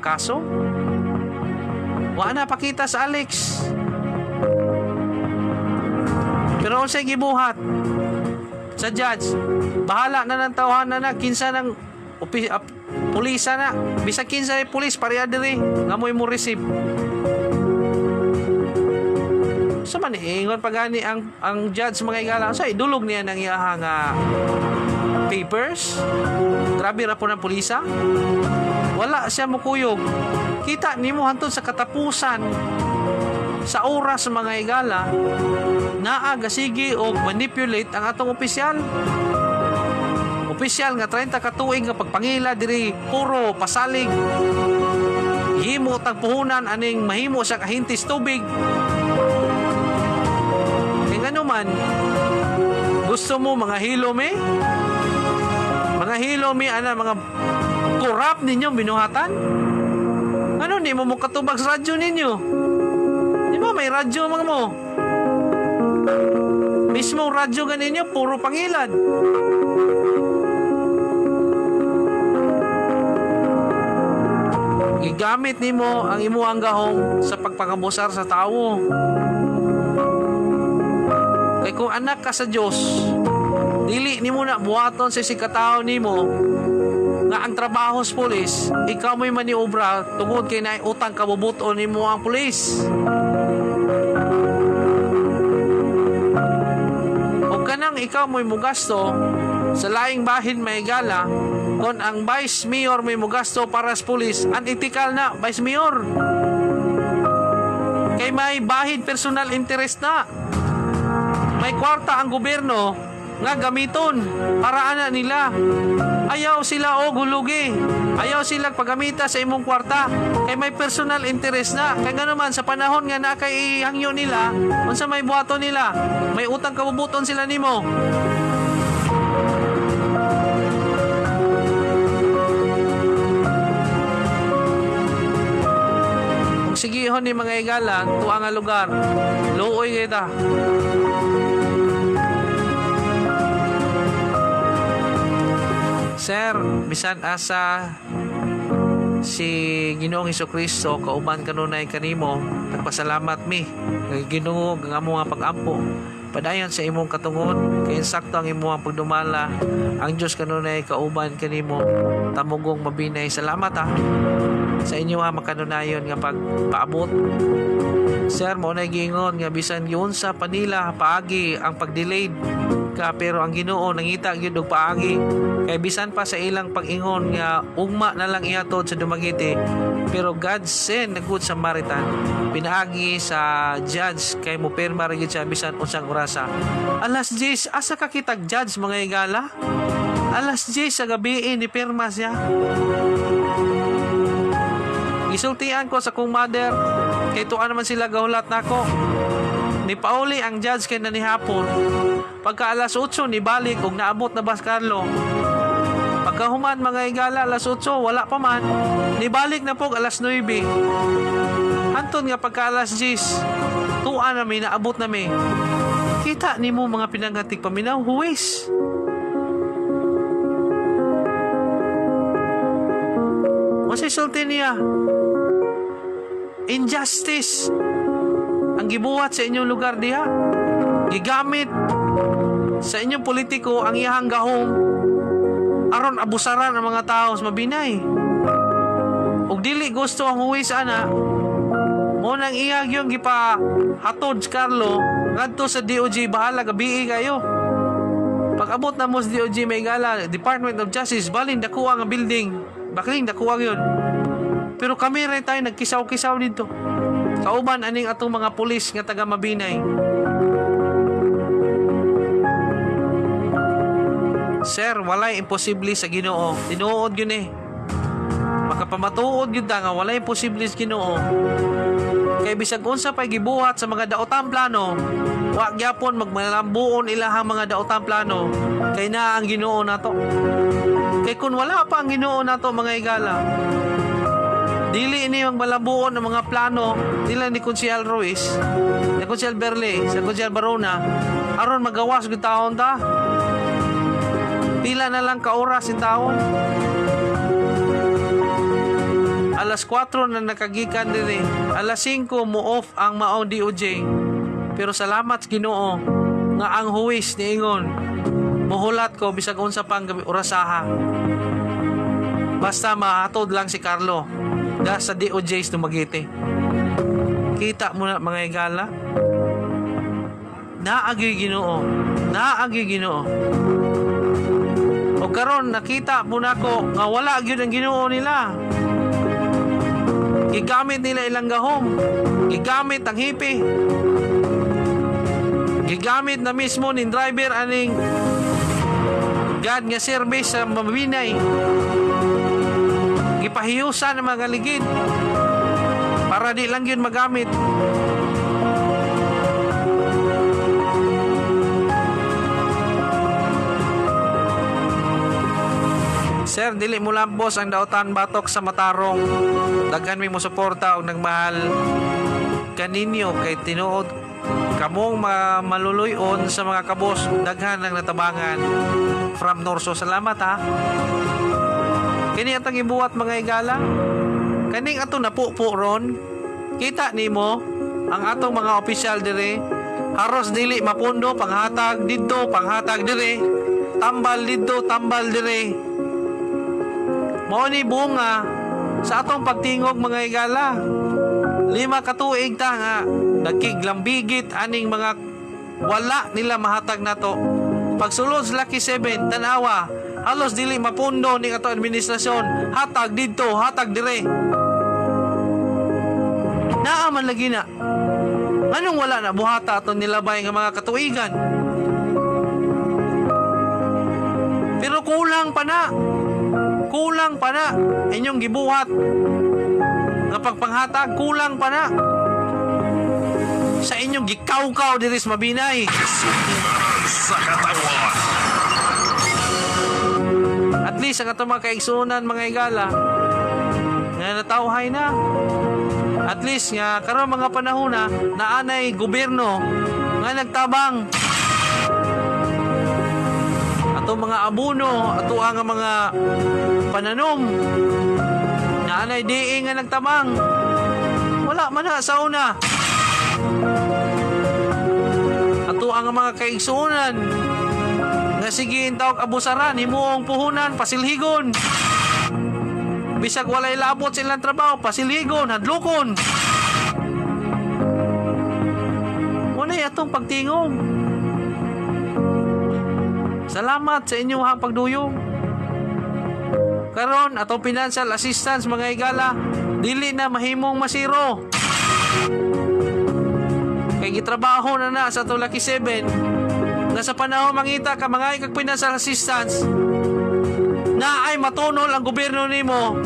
kaso. Wa na pakita sa Alex. Pero unsay gibuhat sa judge? Bahala na ng tawhan na na kinsa ng pulisa na. Bisag kinsa ay pulis pareha diri nga mo'y mo receive. Sa man ingon pa gani ang judge, mga higala, sa idulog niya ng iyahang papers. Grabe ra po ng pulisa. Wala siya mukuyog. Kita nimo hantod sa katapusan sa oras, mga higala, naa gasigi og manipulate ang atong opisyal. Opisyal nga 30 ka tuig nga pagpangila diri puro pasalig. Himo tag puhunan aning mahimo sa kahintis tubig. Kay ngano man gusto mo mga hilo mi? Mga hilo mi ana mga korap ninyo binuhatan? Ano ni mo mokatubag sa radyo ninyo? Di ba may radyo mga mo? Mismo radyo ganinyo puro pangilad. Gigamit nimo ang imuhang gahom sa pagpangabusar sa tawo. Kay kung anak ka sa Dios, dili nimo na buhaton sa sikatao nimo nga ang trabaho sa pulis, ikaw mo'y maniobra tungod kay naay utang kabubuton nimo ang pulis. O kanang ikaw mo'y mugasto sa laing bahin, mahigala, kung ang vice mayor may mugasto para sa pulis, unethical na, vice mayor. Kay may bahid personal interest na. May kwarta ang gobyerno nga gamiton para ana nila. Ayaw sila og hulugi. Ayaw sila paggamita sa imong kwarta kay may personal interest na. Kay ngano man sa panahon nga naa kay hangyo nila, unsa may buhaton nila? May utang kabubuton sila nimo. Kung sigihon ni mga higala, tuwa nga lugar, luoy kita. Sir, bisan asa si Ginoong Hesukristo kauban kanunay kanimo, nagpasalamat mi nga Ginoo nga amo nga pag-ampo. Padayon sa imong katungod, kay insakto ang imong pagdumala. Ang Dios kanunay kauban kanimo. Tamugong Mabinay, salamat ha sa inyo ha makanunayon nga pagpaabot. Sir, mo na giingon nga bisan giunsa pa nila paagi ang pag-delayed ka, pero ang Ginoo nangita gyud og paagi. Kay bisan pa sa ilang pag-ingon nga ugma na lang ihatod sa Dumaguete, pero God send a good Samaritan pinaagi sa judge kay mo pirma ra gyud siya bisan unsang orasa. Alas 10, asa ka kitag judge, mga higala? Alas 10 sa gabi ni pirma siya. Gisultian ko sa kong mother kay tuan naman sila gahulat nako. Ni pauli ang judge kay nanihapon. Pagka alas 8 ni balik og naabot na bas Carlo. Pagkahuman mga higala alas 8, wala pa man. Nibalik na po alas 9. Anton nga pagka alas 10, tuwa nami, naabot nami. Kita nimo mga pinangatik paminaw, huwis. Unsay sulti niya? Injustice ang gibuhat sa inyong lugar diha. Gigamit sa inyong politiko ang iyahang gahom aron abusaran ang mga tao sa Mabinay. Ug dili gusto ang huwis ana, mo nang iya gyud gipahatod si Carlo ngadto sa DOJ, bahala gabii kayo. Pag abot na mo sa DOJ may gala, Department of Justice, balin dakuha nga building. Bakling dakuha gyud. Pero kami rin tayo nagkisaw-kisaw dito. Kauban aning atong mga pulis nga taga Mabinay. Sir, walay imposible sa Ginoo. Tinuod yun eh. Makapamatuod yun ta nga walay imposible sa Ginoo. Kay bisag unsa pay gibuhat sa mga daotang plano, wa gyapon magmalambuon ilahang mga daotang plano kay naa ang Ginoo nato. Kay kun wala pa ang Ginoo nato mga higala, dili ini magmalambuon ang mga plano nila ni Konsehal Ruiz, ni Konsehal Berle, sa Konsehal Barona, aron magawas gyud taon ta. Pila na lang ka oras in taon. Alas 4 na nakagikan diri. Alas 5 mo off ang maong DOJ. Pero salamat sa Ginoo nga ang huwis niingon. Muhulat ko bisag unsa pang gabi orasaha. Basta mahatod lang si Carlo da sa DOJ sa Dumaguete. Kita mo na mga higala. Naagi Ginoo. Naagi Ginoo. O karon nakita po nako nga wala gyud ang Ginoo nila. Gigamit nila ilang gahom. Gigamit ang hipi. Gigamit na mismo ning driver aning God nga service sa Mabinay. Gipahiyusan ang mga ligid para di lang yun magamit. Sir, dili mo lambos ang daotan batok sa matarong. Daghan mi mo suporta og nagmahal kaninyo kay tinuod kamong maluluyon sa mga kabos, daghan ang natabangan. From Norso, salamat ha. Kini atong ibuhat mga higala. Kaning ato napupo ron. Kita nimo ang atong mga opisyal dire haros dili mapundo panghatag didto, panghatag dire, tambal didto, tambal dire. Mao ni bunga sa atong pagtingog mga higala. 5 ka tuig ta nga nagkiglambigit aning mga wala nila mahatag nato. Pagsulod sa Lucky 7, tanawa, halos dili mapundo ning ato administrasyon, hatag didto, hatag dire. Naa man lagi na. Anong wala na buhata aton nilabay nga mga katuigan? Pero kulang pa na. Kulang pa na inyong gibuhat nga pagpanghatag, kulang pa na sa inyong gikawkaw diri sa Mabinay. Sa katawan. At least ang atong mga kaigsuonan mga higala nga natawhay na. At least nga karon mga panahon na naanay gobyerno nga nagtabang ato mga abono, ato ang mga pananom naanay diin nga nagtabang. Wala man na sa una. Ato ang mga kaigsuonan nga sige tawag abusaran, himuong puhunan, pasilhigon. Bisag walay labot sa ilang trabaho, pasilhigon, hadlokon. Unay atong pagtingog. Salamat sa inyong pagduyong. Karon atong financial assistance mga higala, dili na mahimong masiro. Kay gitrabaho na na sa atong Lucky 7 nga sa panahon mangita ka mga kag financial assistance na ay matunol ang gobyerno nimo.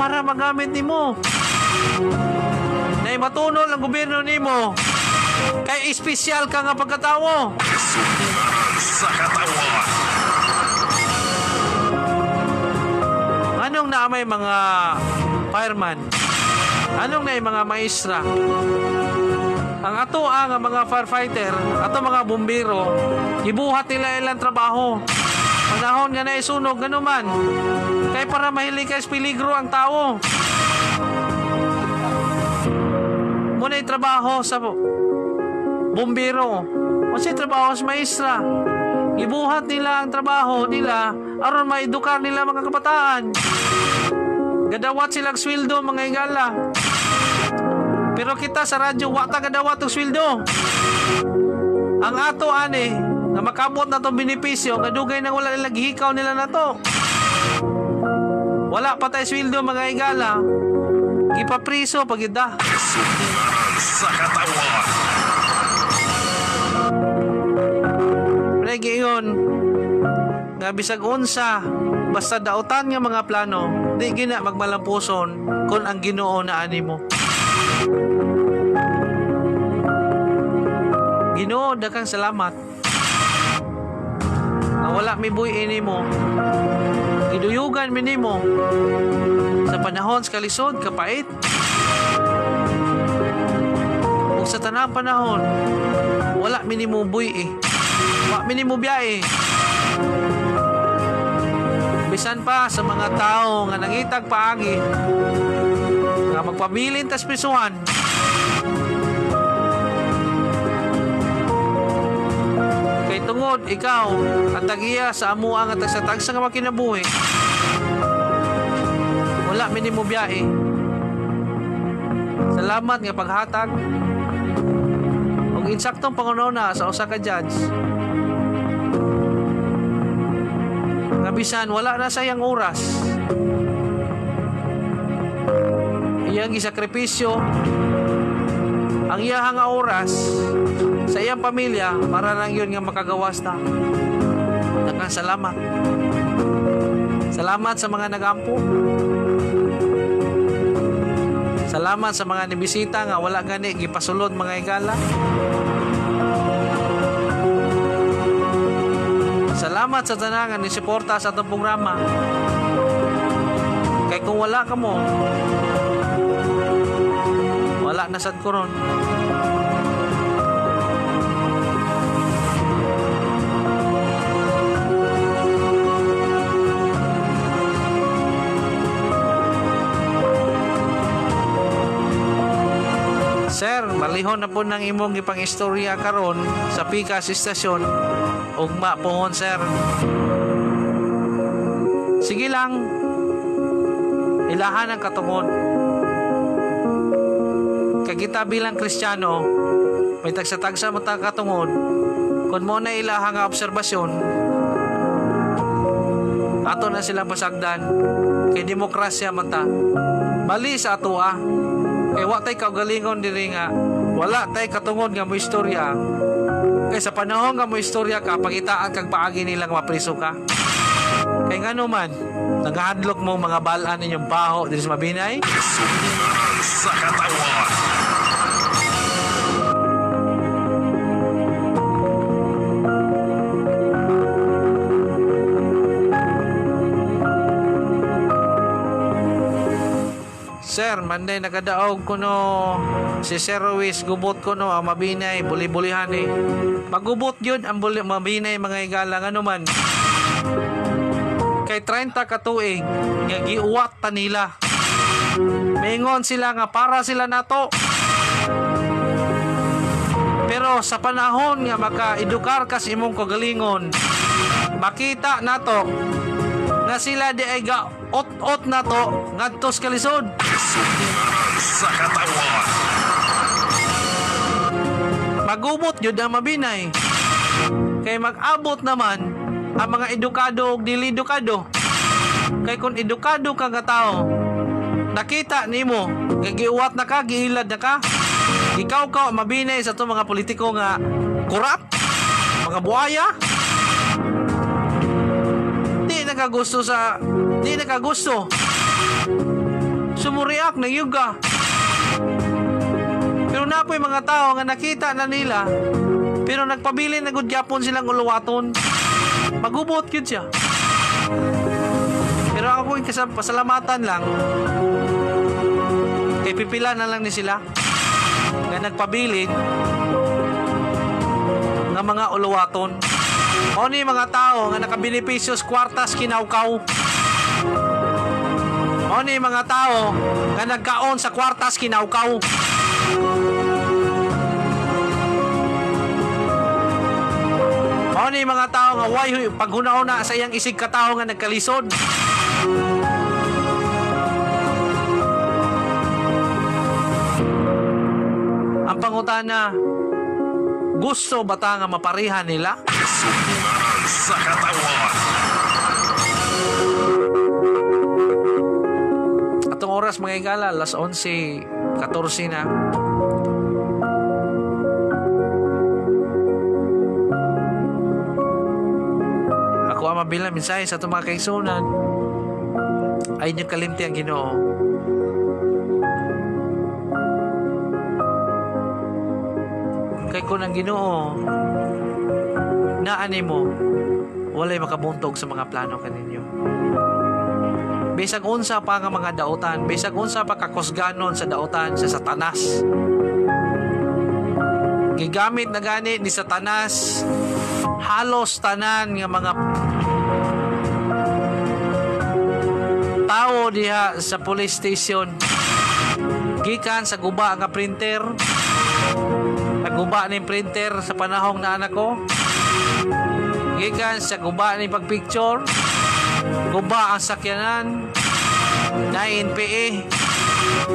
Para magamit nimo. Na ay matunol ang gobyerno nimo. Kay espesyal ka nga pagkatawo. Sumbunganan sa katawan. Anong naamay mga fireman? Anong na mga maestra? Ang ato ang mga firefighter, ato mga bumbero, gibuhat nila ilang trabaho. Panahon nga naisunog, ganuman. Kay para mahilig kay peligro ang tao. Muna yung trabaho sa bumbero. O siya trabaho sa maestra. Gibuhat nila ang trabaho nila aron maedukar nila mga kabataan. Gadawat silang sweldo mga higala. Pero kita sa radyo wa ta gadawat og sweldo. Ang ato ani nga makabot na tong benepisyo nga dugay nang wala nila gihikaw nila na to. Wala pa tay sweldo mga higala. Gipapriso pagida. Sumbunganan sa katawan. Pre giingon nga bisag unsa basta dautan nga mga plano di gina magmalampuson kung ang Ginoo na animo. Ginoo, daghang salamat. Nga wala mi buhi nimo. Giduyugan mi nimo sa panahon sa kalisod, kapait. Ug sa tanang panahon, wala mi nimo buhi. Wa mi nimo biyahe. Bisan pa sa mga tao nga nangitag paagi nga magpabilin tas prisuhan. Kay tungod ikaw ang tag-iya sa amuang at sa tagsa nga makinabuhi. Wala mi nimo biyahe. Salamat nga paghatag og insaktong pangununa sa usa ka judge. Nga bisan wala na sayang oras. Iyang gisakripisyo ang iyang nga oras sa iyang pamilya para lang yun nga makagawas ta. Daghang salamat. Salamat sa mga nagampo. Salamat sa mga nibisita nga wala gani gipasulod mga higala. Salamat sa tanan nga nisuporta sa atong programa. Kay kung wala ka mo, wala na sad ko ron. Sir, malihon na po ng imong ipang-istorya karon sa Pikas Istasyon. Ugma pohon, sir. Sige lang. Ilahan ang katungod. Kay kita bilang Kristiyano, may tagsa-tagsa mo ta katungod. Kung mo na ilaha nga obserbasyon, ato na silang pasagdan. Kay demokrasya man ta. Mali sa ato ah. Kay wa tay kaugalingon diri nga wala tay katungod nga mo istorya. Kay sa panahon nga mo istorya ka, pangitaan kag paagi nilang mapriso ka. Kay ngano man, nagahadlok mo mga balaan ninyong baho diri sa Mabinay. Sumbunganan sa katawan. Sir, Monday nakadaog kuno si Sir Ruiz gubot kuno ang Mabinay buli-bulihan eh. Magubot yun ang buli, Mabinay mga higala ngano man. Kay 30 ka tuig nga giuwat ta nila. Mingon sila nga para sila nato. Pero sa panahon nga makaedukar ka sa imong kagalingon, makita nato nga sila di ay ga ot-ot nato ngadto sa kalisod. Sumbunganan sa katawan. Magubot yun ang Mabinay. Kay mag-abot naman ang mga edukado ug dili edukado. Kay kung edukado ka nga tao, nakita nimo nga giuwat na ka, giilad na ka. Ikaw ka Mabinay sa itong mga politiko nga korap, mga buhaya. Di nakagusto sa di nakagusto. Sumuriak na yuga. Pero napoy mga tao nga nakita na nila Pero nagpabilin na gud gyapon silang uluwaton. Magubot gyud siya. Pero ako yung pasalamatan lang kay pipila na lang ni sila nga nagpabilin nga mga uluwaton. O ni mga tao nga nakabenepisyo sa kwartas kinawkaw. O ni mga tao nga nagkaon sa kwartas kinawkaw. O ni mga tao nga way paghuna-huna sa iyang isig katao nga nagkalisod. Ang pangutana, gusto ba ta nga mapareha nila? Sumbunganan sa katawan. Atong oras mga higala, alas 11:14 na. Ako ang mabilang mensahe sa atong mga kaigsunan. Ay niyo kalimti ang Ginoo. Kay kung ang Ginoo naani mo, walay makabuntog sa mga plano kaninyo. Bisag unsa pa nga mga dautan, bisag unsa pa kakusganon sa dautan sa Satanas. Gigamit na gani ni Satanas halos tanan nga mga tao diha sa police station, gikan sa guba nga printer. Naguba ni printer sa panahong na anak ko, gikan sa guba ni pagpicture, guba ang sakyanan na NPA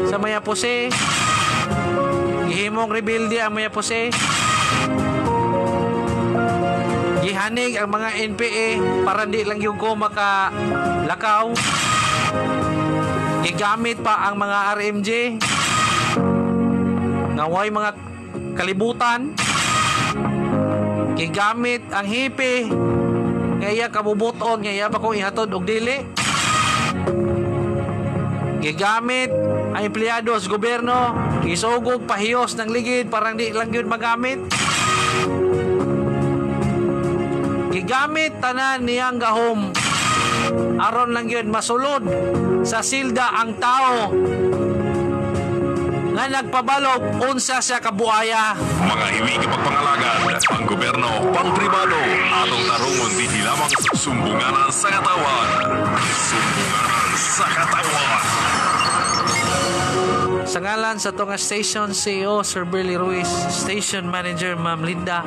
sa Mayapose, gihimong rebelde ang Mayapose, gihanig ang mga NPA para di lang yung ko makalakaw, gigamit pa ang mga RMJ nga way mga kalibutan, gigamit ang hipi nga iya kabubuton nga iya pa kong ihatod og dili, gigamit ang empleyado sa gobyerno, gisugog pahiyos ng ligid parang di lang yun magamit, gigamit tanan niyang gahom aron lang yun masulod sa silda ang tao nga nagpabalog unsa siya kabuaya. Mga hiwi pagpangalagad, pang gobyerno, pang pribado, atong tarungon dinhi lamang sa Sumbunganan sa Katawan. Sumbunganan sa Katawan. Sa ngalan sa tunga station CEO Sir Berly Ruiz, Station Manager Ma'am Linda,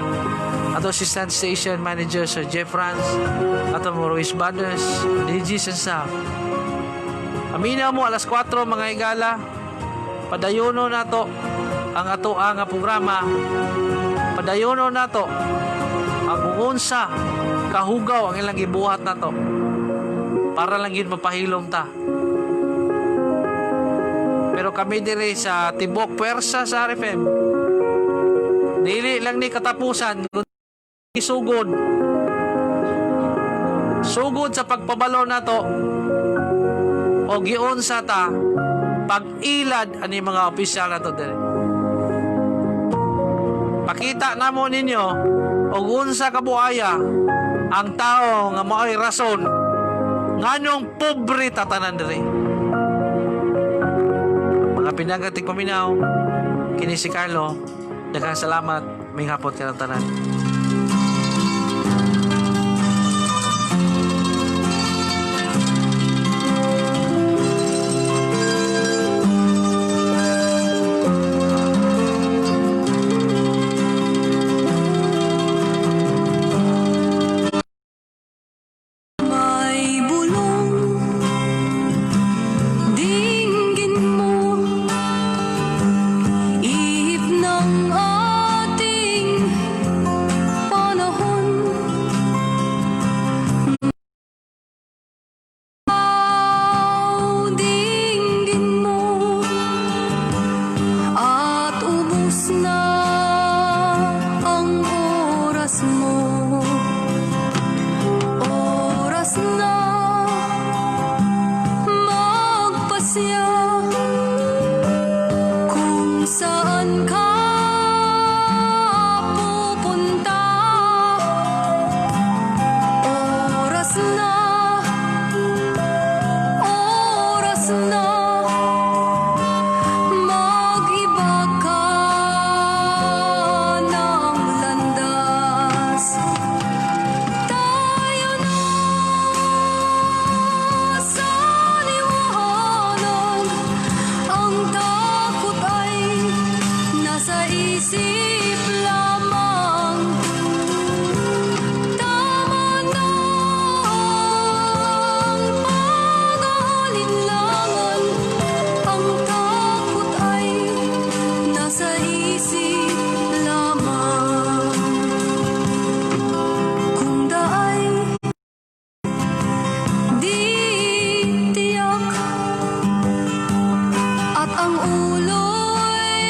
ato Assistant Station Manager Sir Jeff Franz, ato mo Ruiz Brothers, DGs and staff. Aminaw mo alas 4 mga higala, padayono nato ang ato ang programa, padayono nato ang unsa kahugaw ang ilang gibuhat nato para lang yun mapahilom ta. Pero kami diri sa tibok puwersa sa RFM, dili lang ni katapusan kundi sugod. Sugod sa pagpabalo nato o giunsa ta pag-ilad ani mga opisyal nato diri. Pakita namo ninyo og unsa kabuaya ang tao nga maoy rason nganong pobre tatanan diri. Mga pinagating paminaw, kini si Carlo, daghang salamat, may hapon kanang tanan. May bulong dinggin mo, ihip ng ating panahon. Dinggin mo at ubos na ang oras mo. Oras na magpasya kung saan ka pupunta. nasa isip lamang. Tama na ang pag-aalinlangan. Ang takot ay nasa isip lamang. Kung daay di tiyak at ang ulo'y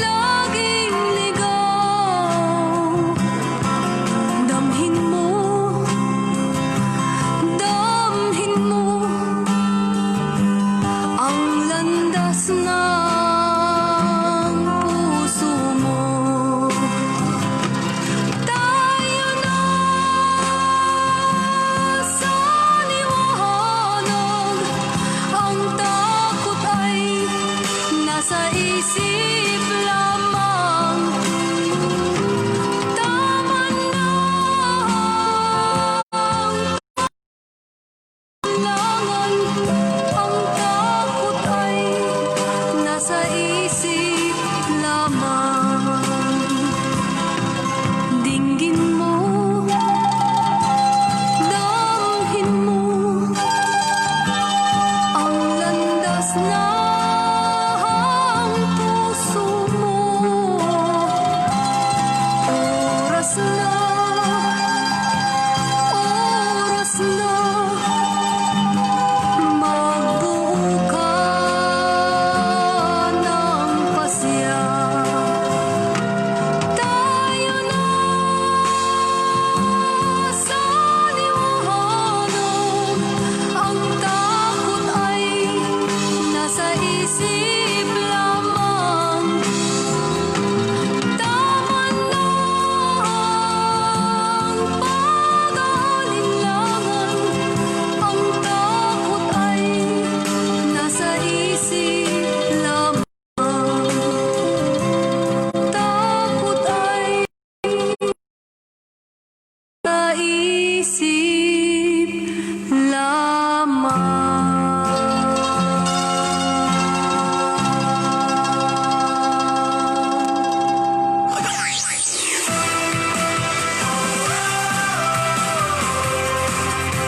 laging ligaw, damhin mo, damhin mo ang landas ng puso mo. Tayo na sa liwanag. Ang takot ay nasa isip lamang. Tama na ang langan. Ang takot ay nasa isip lamang.